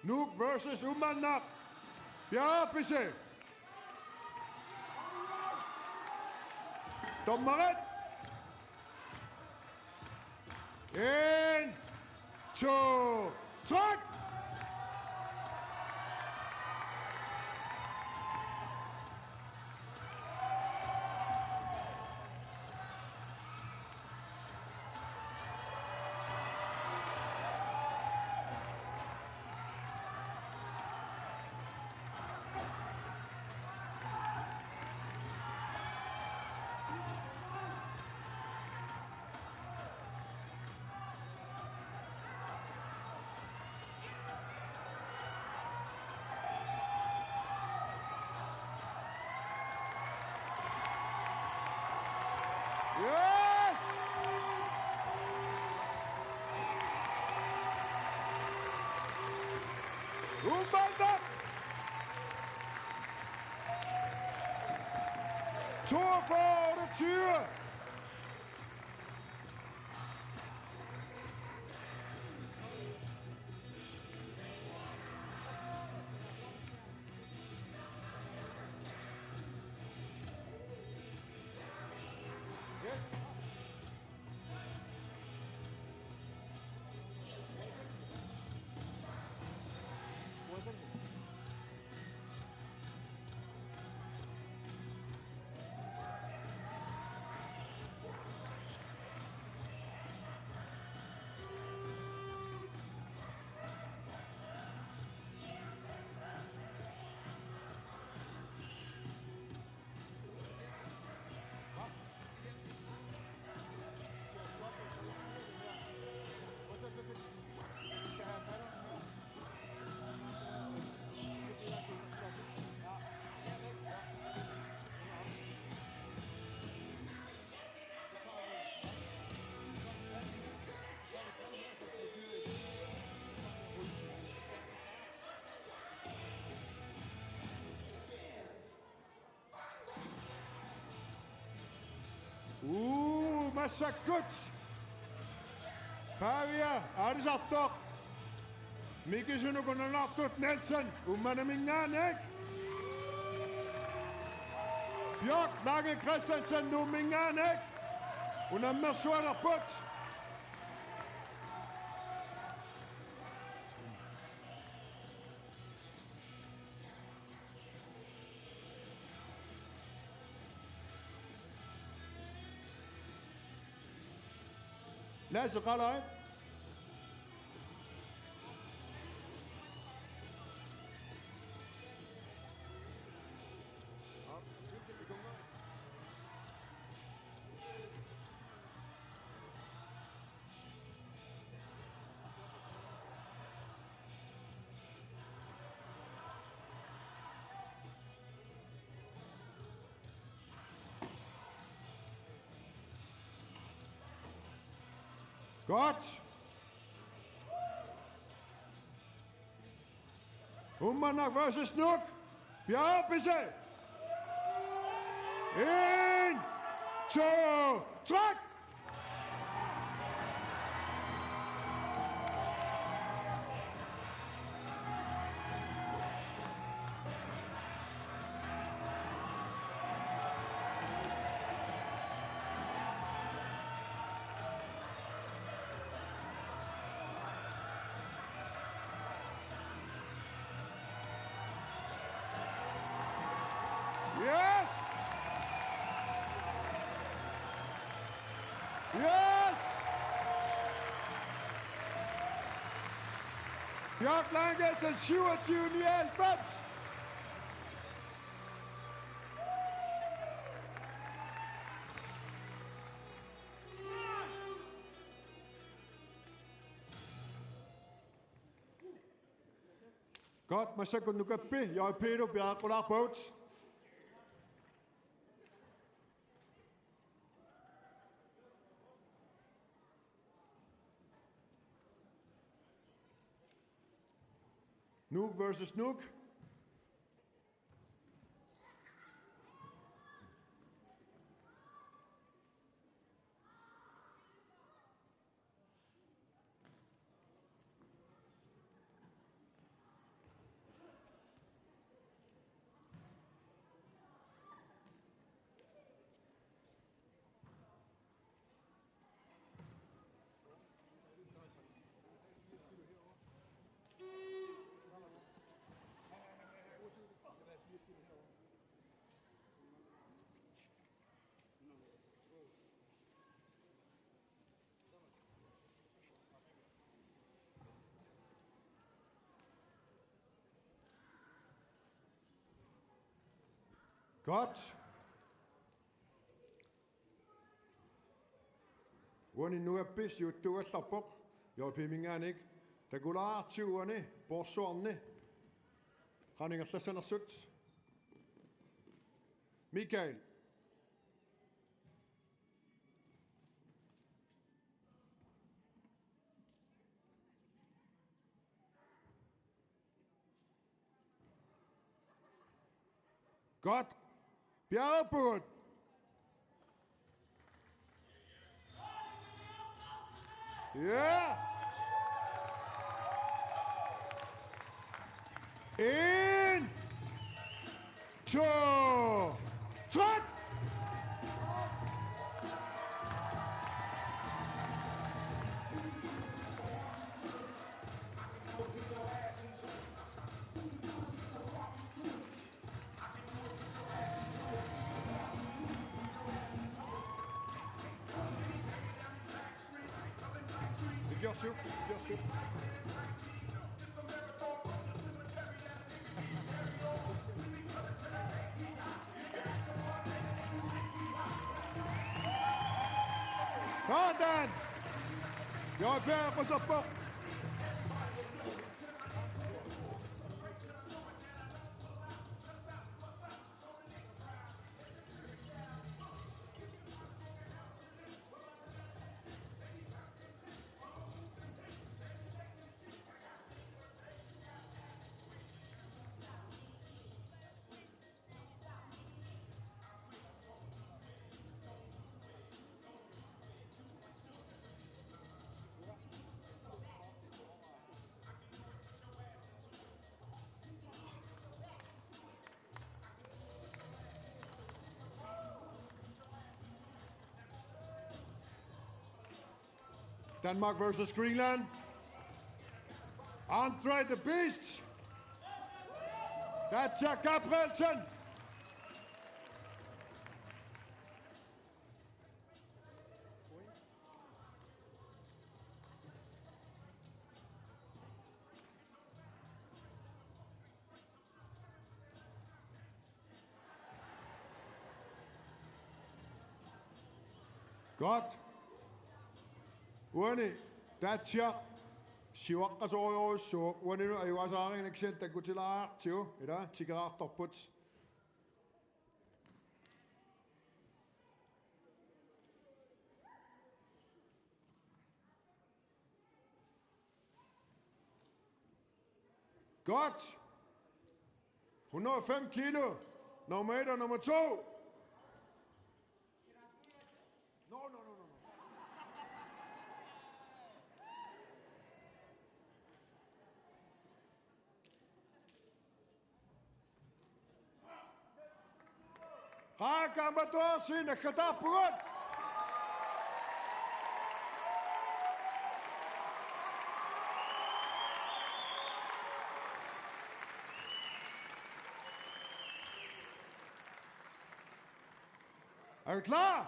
Nuuk versus Uummannaq. Piareerpisi? Dommerit. En, to, træk! Yes! Uummannaq! Toogfyrre otteogtyve! Massakkut Pavia aalisartoq Mikisunut Kunnanartut Nielsen Uummannaminngaanniit. Bjørk Lange Christensen Nuumminngaanniit unammersualerput. Lasse Kalaev. Godt. Uummannaq versus Nuuk. Bjarne Pisse. En, to, tre. Yes! Yes! Bjarke Lange til syvogtyve nioghalvfems. Godt, massakkut Nukappi, J P-lu piareqqulaarpagut. Nuuk versus Nuuk. Godt. Uani Nukappi siuttuugallarpoq, J P-minngaanniit, takulaartigu uani poorsuarni qanoq ingerlassanersut. Michael. Godt. Bjerrepugut. Ja. En, to, tre. Igor Suk, Igor Suk. Taanna! J P-p aqqusarpoq. Denmark versus Greenland. Andre the Beast. Katja Gabrielsen. Godt. Uani Katja siuaqqasorujussuuvoq, uaninu ajugasaarinngikkissinni takkutilaartigu, ila tikeraartorput. Godt. Hundrede og fem kilo. Nummer et og nummer to. No, no, no, no, no. Qaa, kamatuarsi nakkataarpugut. Er du klar?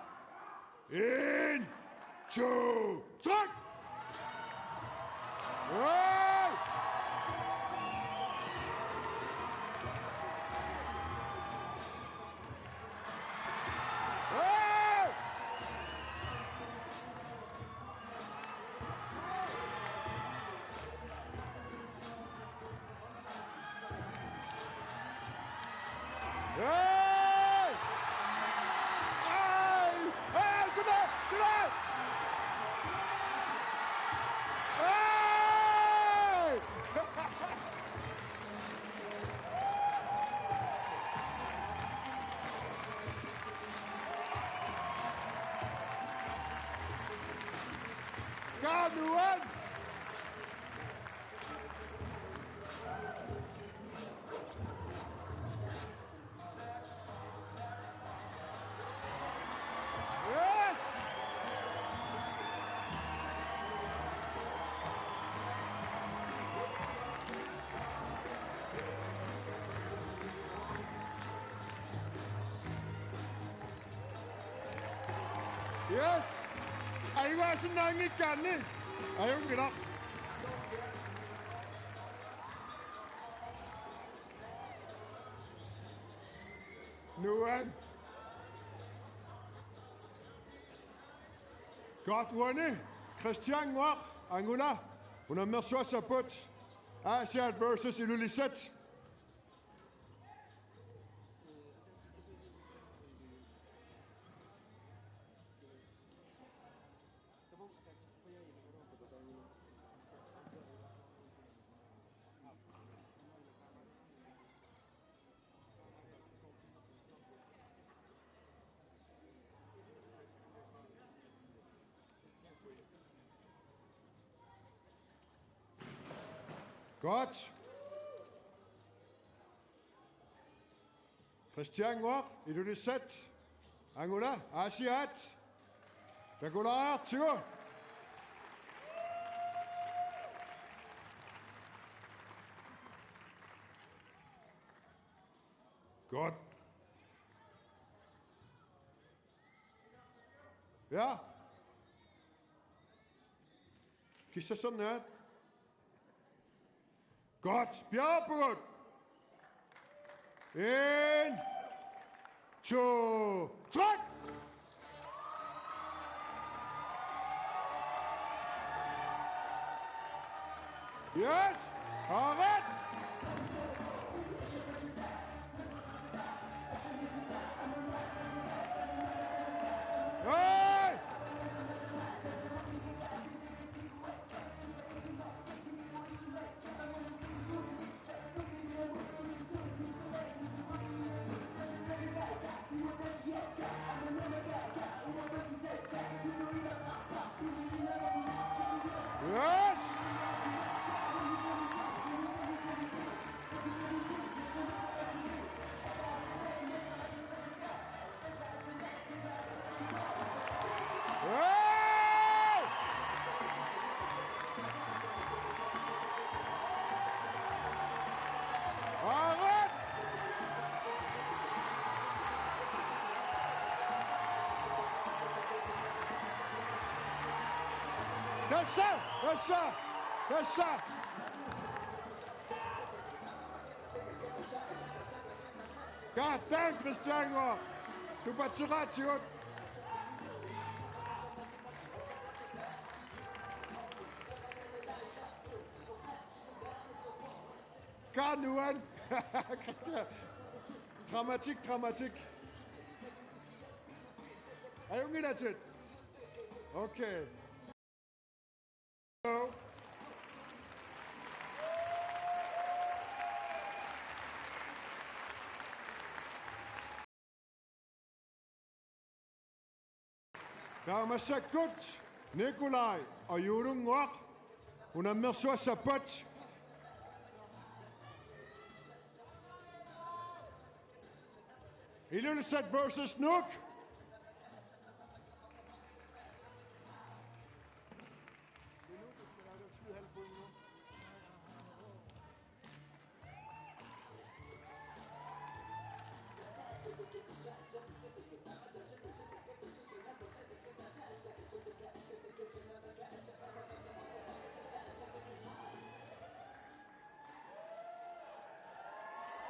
En, to, træk! Hey! Hey! Hey! Hey! Hey! Sådan der! Sådan der! Hey! Kom nu hen! Yes! Yes! Ajugaasinnanngikkaanni. Ajunngilaq. Nuan. Godt, uani. Kristiannguaq, Anguilla, unammersuassapput. Aasiaat versus Ilulissat. Godt. Kristiannguaq, Ilulissat, Anguilla, Aasiaat. Takulaartigu. Godt. Ja. Kissassernaat. Godt. Bjerreuppugut. En, to, træk. Yes. All right. Hey! Yes! Tassa! Tassa! Tassa! God damn, Christian! Tupatseqaatigut! Kanuan! Dramatik, dramatik. Ajunngilatit. Okay. Taava massakkut Nikolaj og Juulunnguaq unammersuassappat. Ilulissat versus Nuuk.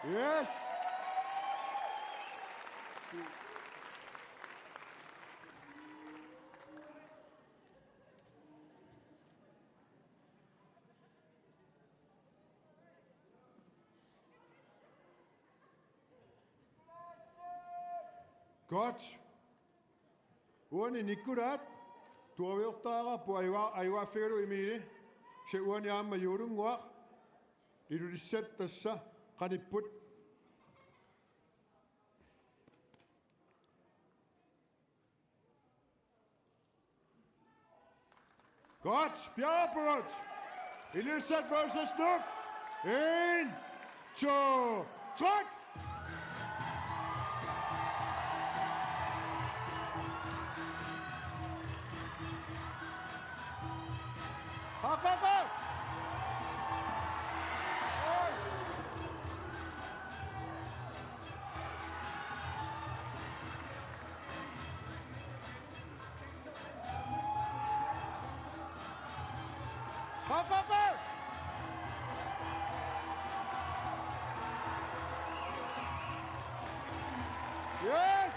Yes! Godt. Uani Nikolaj tuaviortaaqqaarpoq ajua-, ajugaaffigalugu Emil. Kisianni uani aamma Juulunnguaq. Ilulissat tassa qanipput. Godt, Bjørnbrot. Ilulissat versus Nuuk. En, to, tryk. Hop, hop, hop. Go, go, go! Yes!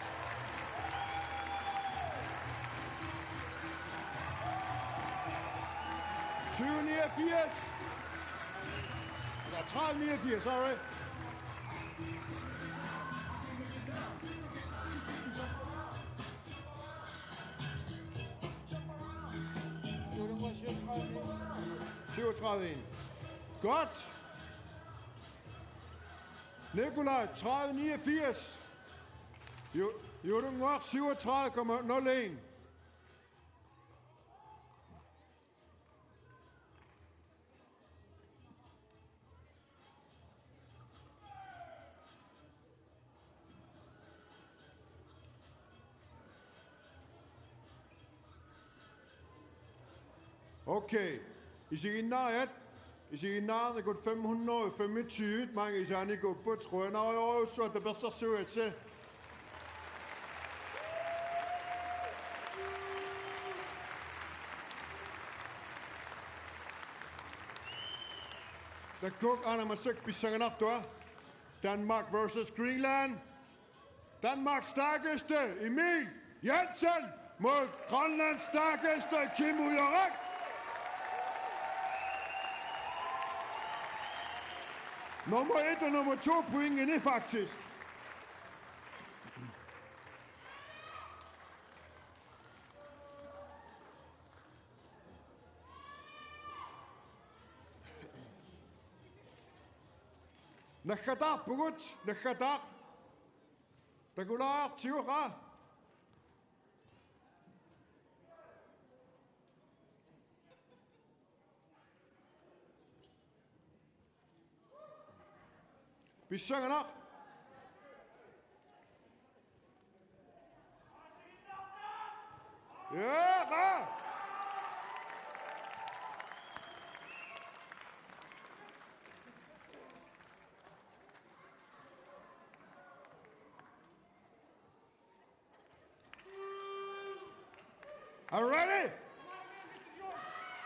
Tyve niogfirs. Eller tredive niogfirs, sorry. Syvogtredive. Godt. Nikolaj, tredive niogfirs. Jo-, Juulunnguaq, syvogtredive komma nul en. Okay. Isiginnaariat, isiginnaarnikut fem hundrede og femogtyve, mange isaanikuupput, qujanarujussuaq tapersersuigatsi. Takuuk aana massakkut pissanganartua. Danmark versus Greenland. Danmarks stærkeste Emil Jensen mod Grønlands stærkeste Kim Ujerak. Nummer et og nummer to pointene, faktisk. Naggataarpugut, naggataaq. Takulaartigu qaa. Pissanganaq. Ja, qaa. Are you ready?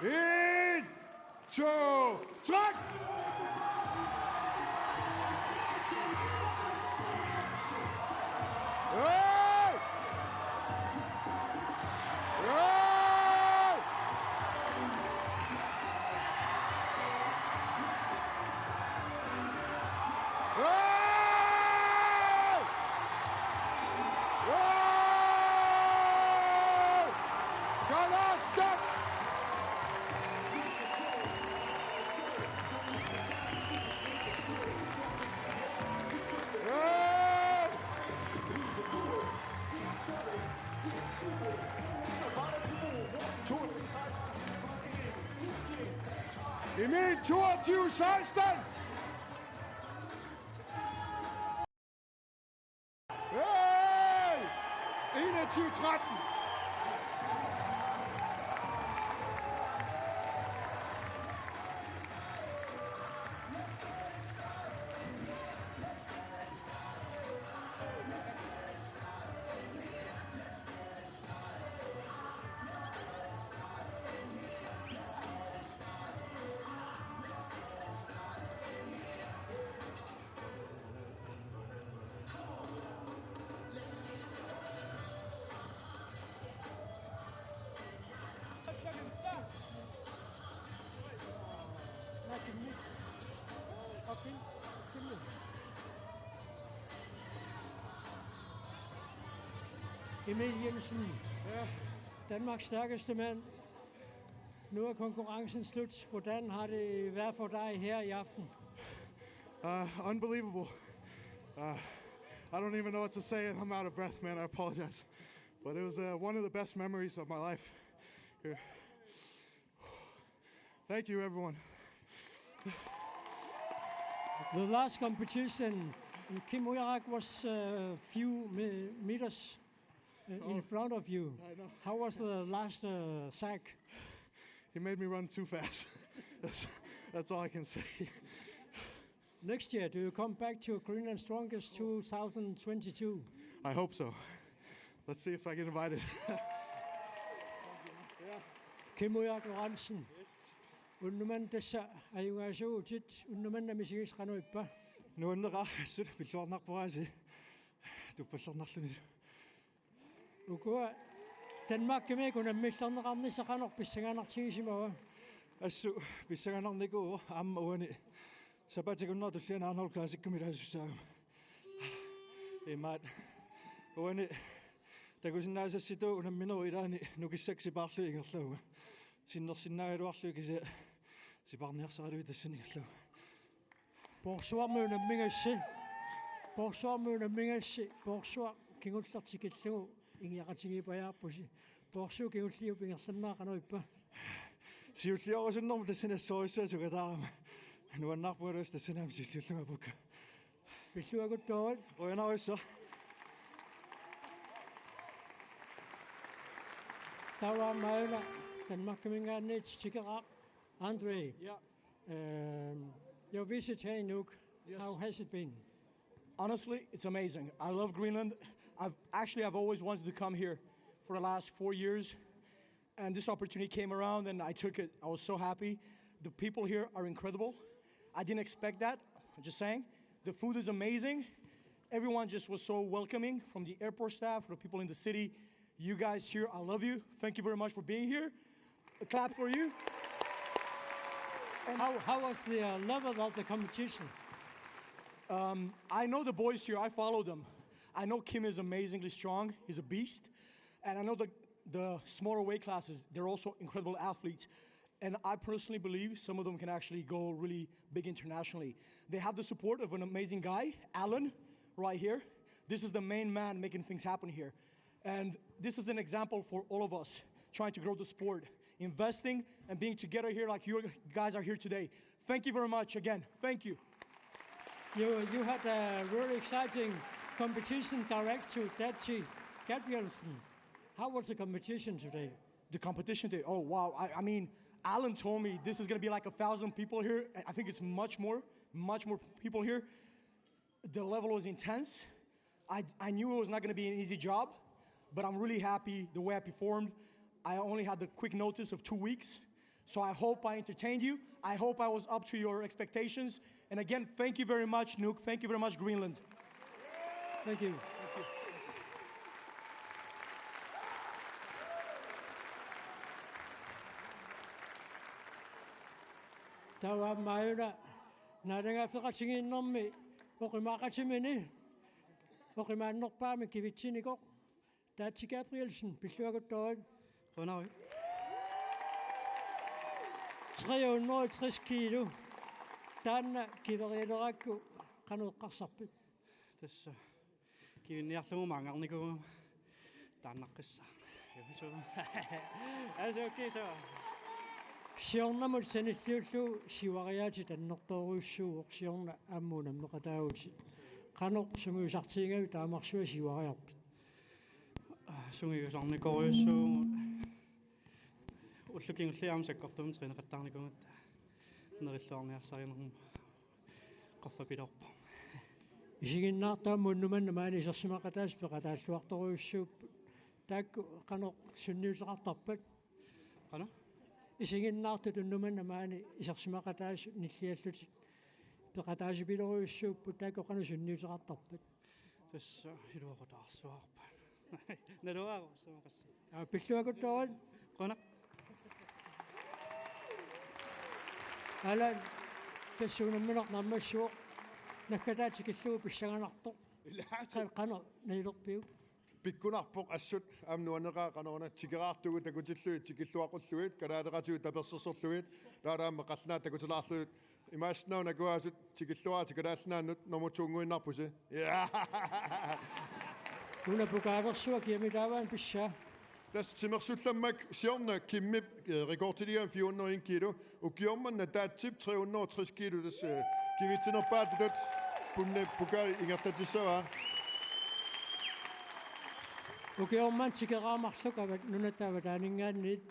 En, to, træk! Hey! Hey! Hey! Hey! Kalashnik! Hey! Emil toogtyve seksten! Hey! Enogtyve tretten! Emil Jensen, ja. Danmarks stærkeste mand. Nu er konkurrencen slut. Hvordan har det været for dig her i aften? Uh, unbelievable. Uh, I don't even know what to say, and I'm out of breath, man. I apologize. But it was uh, one of the best memories of my life. Here. Thank you, everyone. The last competition, Kim Ujarak was a few me- meters uh, in Oh, front of you. I know. How was the last uh, sack? He made me run too fast. That's, that's all I can say. Next year, do you come back to Greenland Strongest two thousand twenty-two? I hope so. Let's see if I get invited. Kim Ujarak Lorentzen. Unnumanna tassa ajugaasuutit, unnumanna misigisat qanoq ippa? Nuanneqaaq, assut pilluarnarporaasi. Tuppallernarluni. Ukua Danmarkimiit unammillerneqarnissaq qanoq pissanganartigisimava? Assut pissanganarnikuuvoq, aamma uani sapaatip akunnera tulliani Arnold Classicimi ilaasussaagama. Imaat uani takusinnaasassitut unamminerup ilaani nukissakka sipaarlugit ingerlavunga. Sinnersinnaagaluarlugit kisianni sipaarniarsaralugit tassani ingerlavunga. Poorsuarmi unammigassi. Poorsuarmi unammigassi. Poorsuaq kingulleq tikillugu ingiaqatigiippajaarpusi. Poorsuup kingulliup ingerlanera qanoq ippa? Siulliorusunnermut tassani assorujussuaq sukataarama. Nuannaarpungalu assut tassani aamma siulliullunga apukkama. Pilluakkuttoorut. Qujanarsuaq. Taava aamma aajuna Danmarkiminngaanniit tikeraaq. Andre, yeah. Um, your visit here in Nuuk, yes. How has it been? Honestly, it's amazing. I love Greenland. I've actually I've always wanted to come here for the last four years, and this opportunity came around, and I took it. I was so happy. The people here are incredible. I didn't expect that. I'm just saying. The food is amazing. Everyone just was so welcoming, from the airport staff, the people in the city. You guys here, I love you. Thank you very much for being here. A clap for you. And how, how was the uh, level of the competition? Um, I know the boys here. I follow them. I know Kim is amazingly strong. He's a beast. And I know the, the smaller weight classes, they're also incredible athletes. And I personally believe some of them can actually go really big internationally. They have the support of an amazing guy, Alan, right here. This is the main man making things happen here. And this is an example for all of us trying to grow the sport, investing and being together here like you guys are here today. Thank you very much again. Thank you. You, you had a very exciting competition director, Dachi Gabrielsen. How was the competition today? The competition today, oh wow. I, I mean, Alan told me this is going to be like a thousand people here. I- I think it's much more, much more people here. The level was intense. I, I knew it was not going to be an easy job, but I'm really happy the way I performed. I only had the quick notice of two weeks, So I hope I entertained you. I hope I was up to your expectations. And again, thank you very much, Nuuk. Thank you very much, Greenland. Thank you. Taava aamma aajuna naalagaaffeqatigiinnermi oqimaaqatimini oqimaannerpaamik kivitsinikoq Taatsi Gabrielsen, pilluakuttoorit. Qujanaq. Tre hundrede og tres kilo. Taanna kiverialerakku qanoq eqqarsarpit? Tassa kivinniarlugu maanngarnikuugama taannaqqissaaq. Juhu. Aa, okay, så. Siornamut sanilliullugu siuariaatit annertoorujussuuvoq, siorna aamma unammeqataavutit. Qanoq sungiusartigigavit taamarsuaq siuariarpit? Sungiusarnikorujussuuvugut. Ullup kingullermi aamma sakkortuumik træneqattaarnikuugatta nerilluarniarsarinermut qaffapiloorpoq. Isiginnaartut aamma unnuk manna maani isersimaqataasut peqataalluartorujussuupput. Taakku qanoq sunniuteqartarpat? Qanoq? Isiginnaartut unnuk manna maani isersimaqataasut nilliallutik peqataasipilorujussuupput, taakku qanoq sunniuteqartarpat? Tassa iluaqutaarsuarput. Naluara, sumaqassi. Aa, pilluakuttoorit. Qujanaq. Alan, tassa unammineq naammassivoq. Naggataa tikillugu pissanganartoq. Ilaa. Qan-, qanoq nalilerpiuk? Pikkunarpoq assut aamma nuanneqaaq qanoruna tikeraartugut takutillugit tikilluaqullugit kalaaleqatigut tapersersorlugit taava aamma qallunaat takutilaarlugit. Imaassinnaavoq nakugaasut tikilluarit Kalaallit Nunaannut nummer to-nguinnarpusi. Ja. Una pokaalersuaq kiamitaavaana pissaa? Tassa timersullammak siorna Kimmip, eh, rekordiliam fire hundrede og en kilo. Ukioq manna Taatsip tre hundrede og tres kilo, tassa, eh, kivitsinerpaatut punne pokaali ingerlatissavaa. Ukioq manna tikeraarmarluk avat nunatta avataaninngaanniit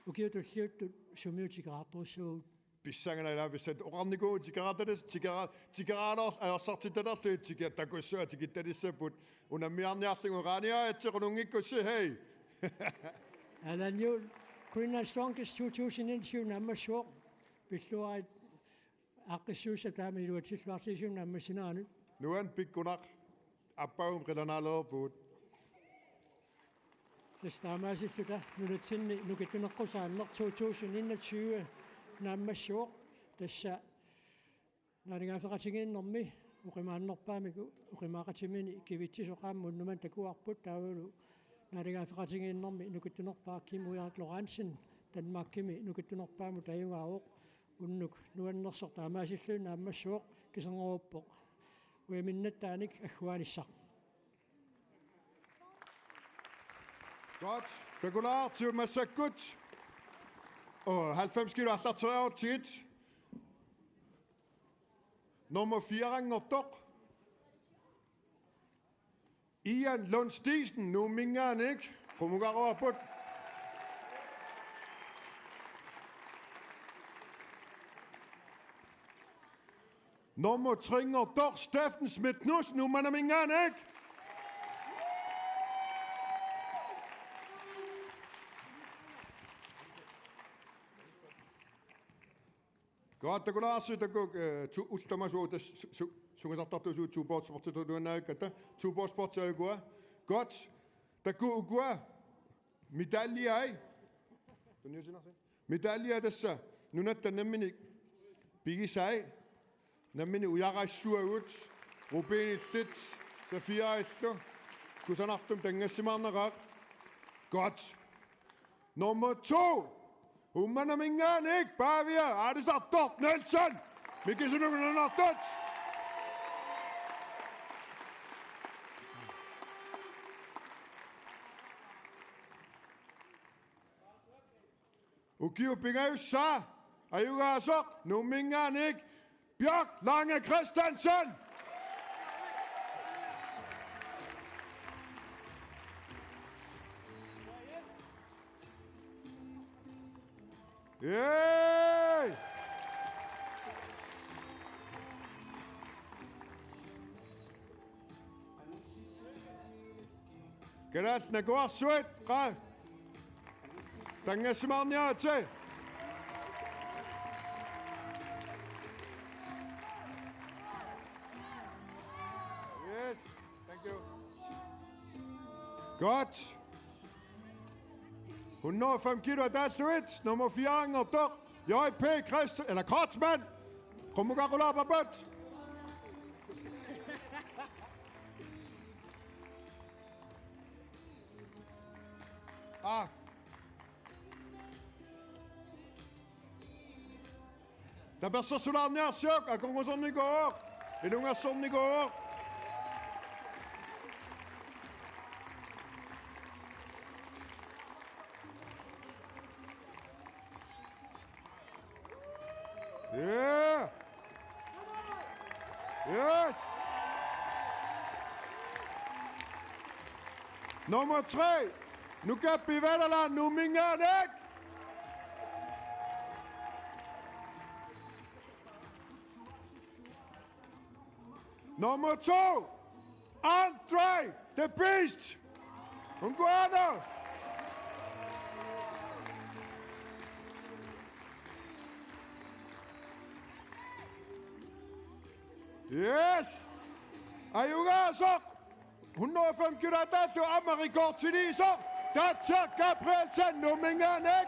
ukiut tulliuttut sumiut tikeraartorissavagut? Pissanganaq ilaa pissat oqarnikuuvugut tikeraartalis tikera-, tikeraarlor-, ajorsartittalerlugit tikeq takussuaq tikittalissapput unammiarniarlugu qaaniaritsi qulunngikkussi hej. Alan Juhl, Greenland Strongest two thousand enogtyve naammassivoq, pilluarit aaqqissuussat taama iluatsilluartigisunik naammassineranut. Nuann, pikkunaq, aappaagu qilanaalereerpugut. Tassa taamaasilluta nunatsinni nukittuneqqusaanneq to tusind enogtyve naammassivoq, tassa naalagaaffeqatigiinnermi oqimaannerpaamik oqimaaqatimini kivitsisoq aamma unnuk manna takuarput, taavalu naalagaaffeqatigiinnermi nukittunerpaaq Kim Ulrik Lorentzen, Danmarkimi nukittunerpaamut tajugaavoq, unnuk nuannersoq taamaasilluni naammassivoq, kiserngoruuppoq ujaminnattaanik agguaanissaq. Godt. Takulaartigut massakkut. Og halvfems kilo aallarteriarutsigit. Nummer fire-nngortoq Ian Lund Steensen, Nuumminngaanniit, qumugaruarput. Nummer tre-nngortoq Steffen Schmidt Knudsen, Uummannaminngaanniit. Godt, takulaarsuit taakku, eh, to, ullut tamaasa uagut tassa su-, su-, sungiusartartut suut Tuborg Sportsitut tungaannavikkata, Tuborg Sports ukua. Godt, taakku ukua medaljai. Tunniusinarsi. Medaljat tassa nunatta nammineq pigisai, nammineq ujaqassuagut, rubinillit, safirillu, kusanartumik tanngassimaarnaqaaq. Godt. Nummer to, Uummannaminngaanniit Pavia Aalisartoq Nielsen, Mikisunnut nunartut. Ukiut pingajussaat ajugaasoq Nuumminngaanniit Bjørk Lange Christensen. Yay! Kalaallit nakuarsuit, qaa. Tanngassimaarniaritsi. Godt. Hundrede og fem kilo ataatsit, nummer fire-nngortoq, J P Christ-, eller Kreutzmann. Qummukaqulaarparput. Ah. Tapersersorniarsiuk, akornusernikuu, ilungersornikuu. Yeah. Yes. Nummer tre. Nukappi Vallala Nuumminngaanniit. Nummer to. Andre the Beast. Unguano. Yes. Ajugaasoq. Hundrede og fem kilo ataatsit aamma rekordiliisoq. Tatsa Gabrielsen Nuumminngaanniit.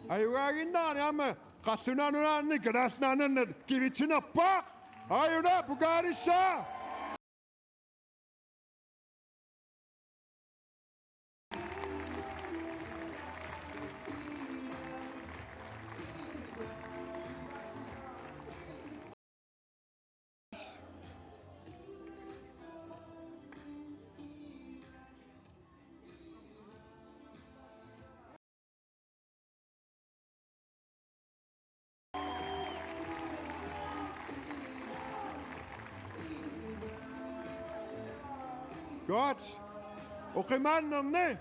Ajugaaginnarani aamma Qallunaat Nunaanni Kalaallit Nunaannut kivitsinerpaaq. Aajuna pokaalissaa. Godt. Oqimaannerni.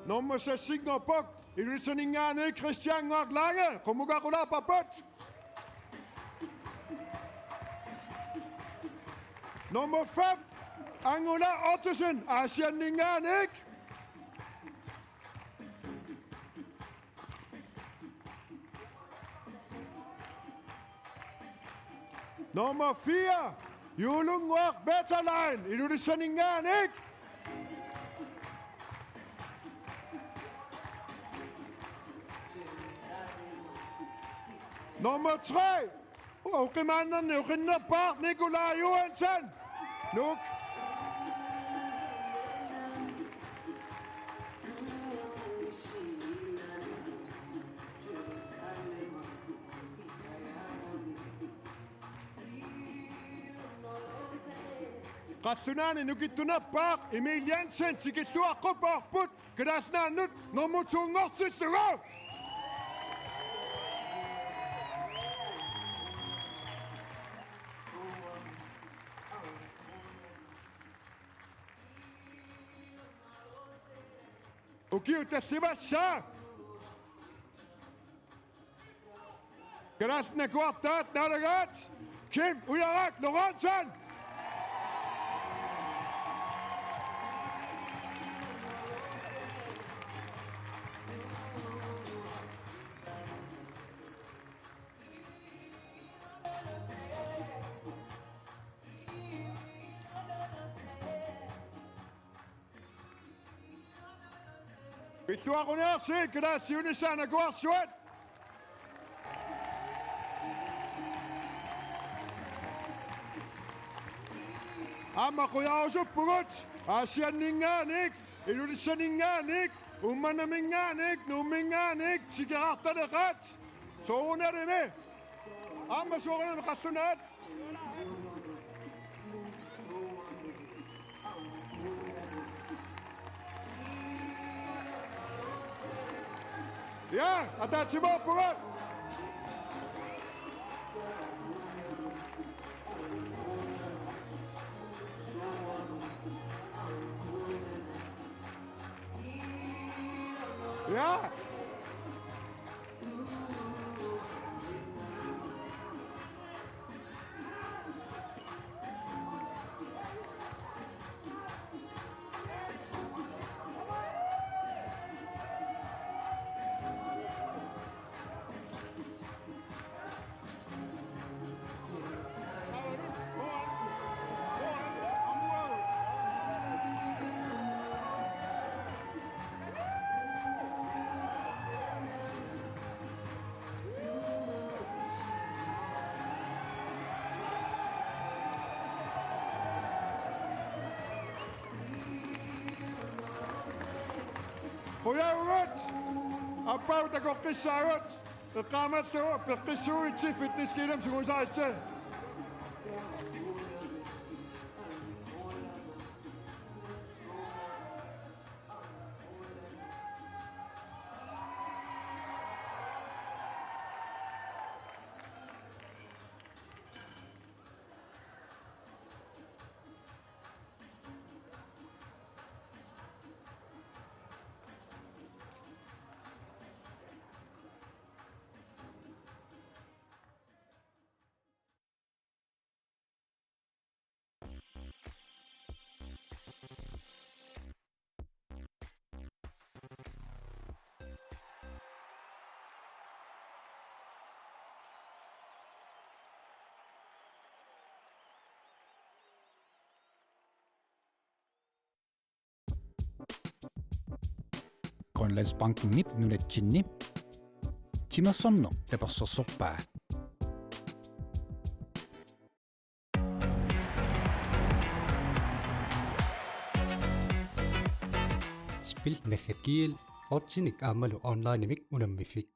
Nummer seks-inngorpoq. Ilulissaninngaanniit Christian Ngoak Lange. Qummukaqulaarparput. Nummer fem. Angela Ottesen. Aasianninngaanniit. Nummer fire, Juulunguaq Veterlein, Ilulissaninngaanniit. Nummer tre, oqimaannerni oqinnerpaaq Nikolaj Johansen. Nuuk. Qallunaani nukittunerpaaq Emil Jensen tikilluaqqupparput Kalaallit Nunaannut nummer to-nngortillugu. Ukiut tallimassaat Kalaallit Nunaat nalugaat Kim Ujarak Lorentzen. Pilluaqquniarsiuk kalaallit siunissaq nakuarsuat. Aamma qujarusuppugut Aasianninngaanniit, Ilulissaninngaanniit, Uummannaminngaanniit, Nuumminngaanniit, tikeraartaleqaat. Soorunalimi. Aamma soorunami qallunaat. Ja, ataatsimoorpugut. Ja. Ujaugut! Aappaagu takoqqissaagut! Eqqaamallugu peqqissuuitsi Fitness Kiilimik sungiusaaritsi. Grønlandsbankenip nunatsinni timersorneq tapersersorpaa. Spil naggat G L, oddsinik aammalu onlinemik unammiffik.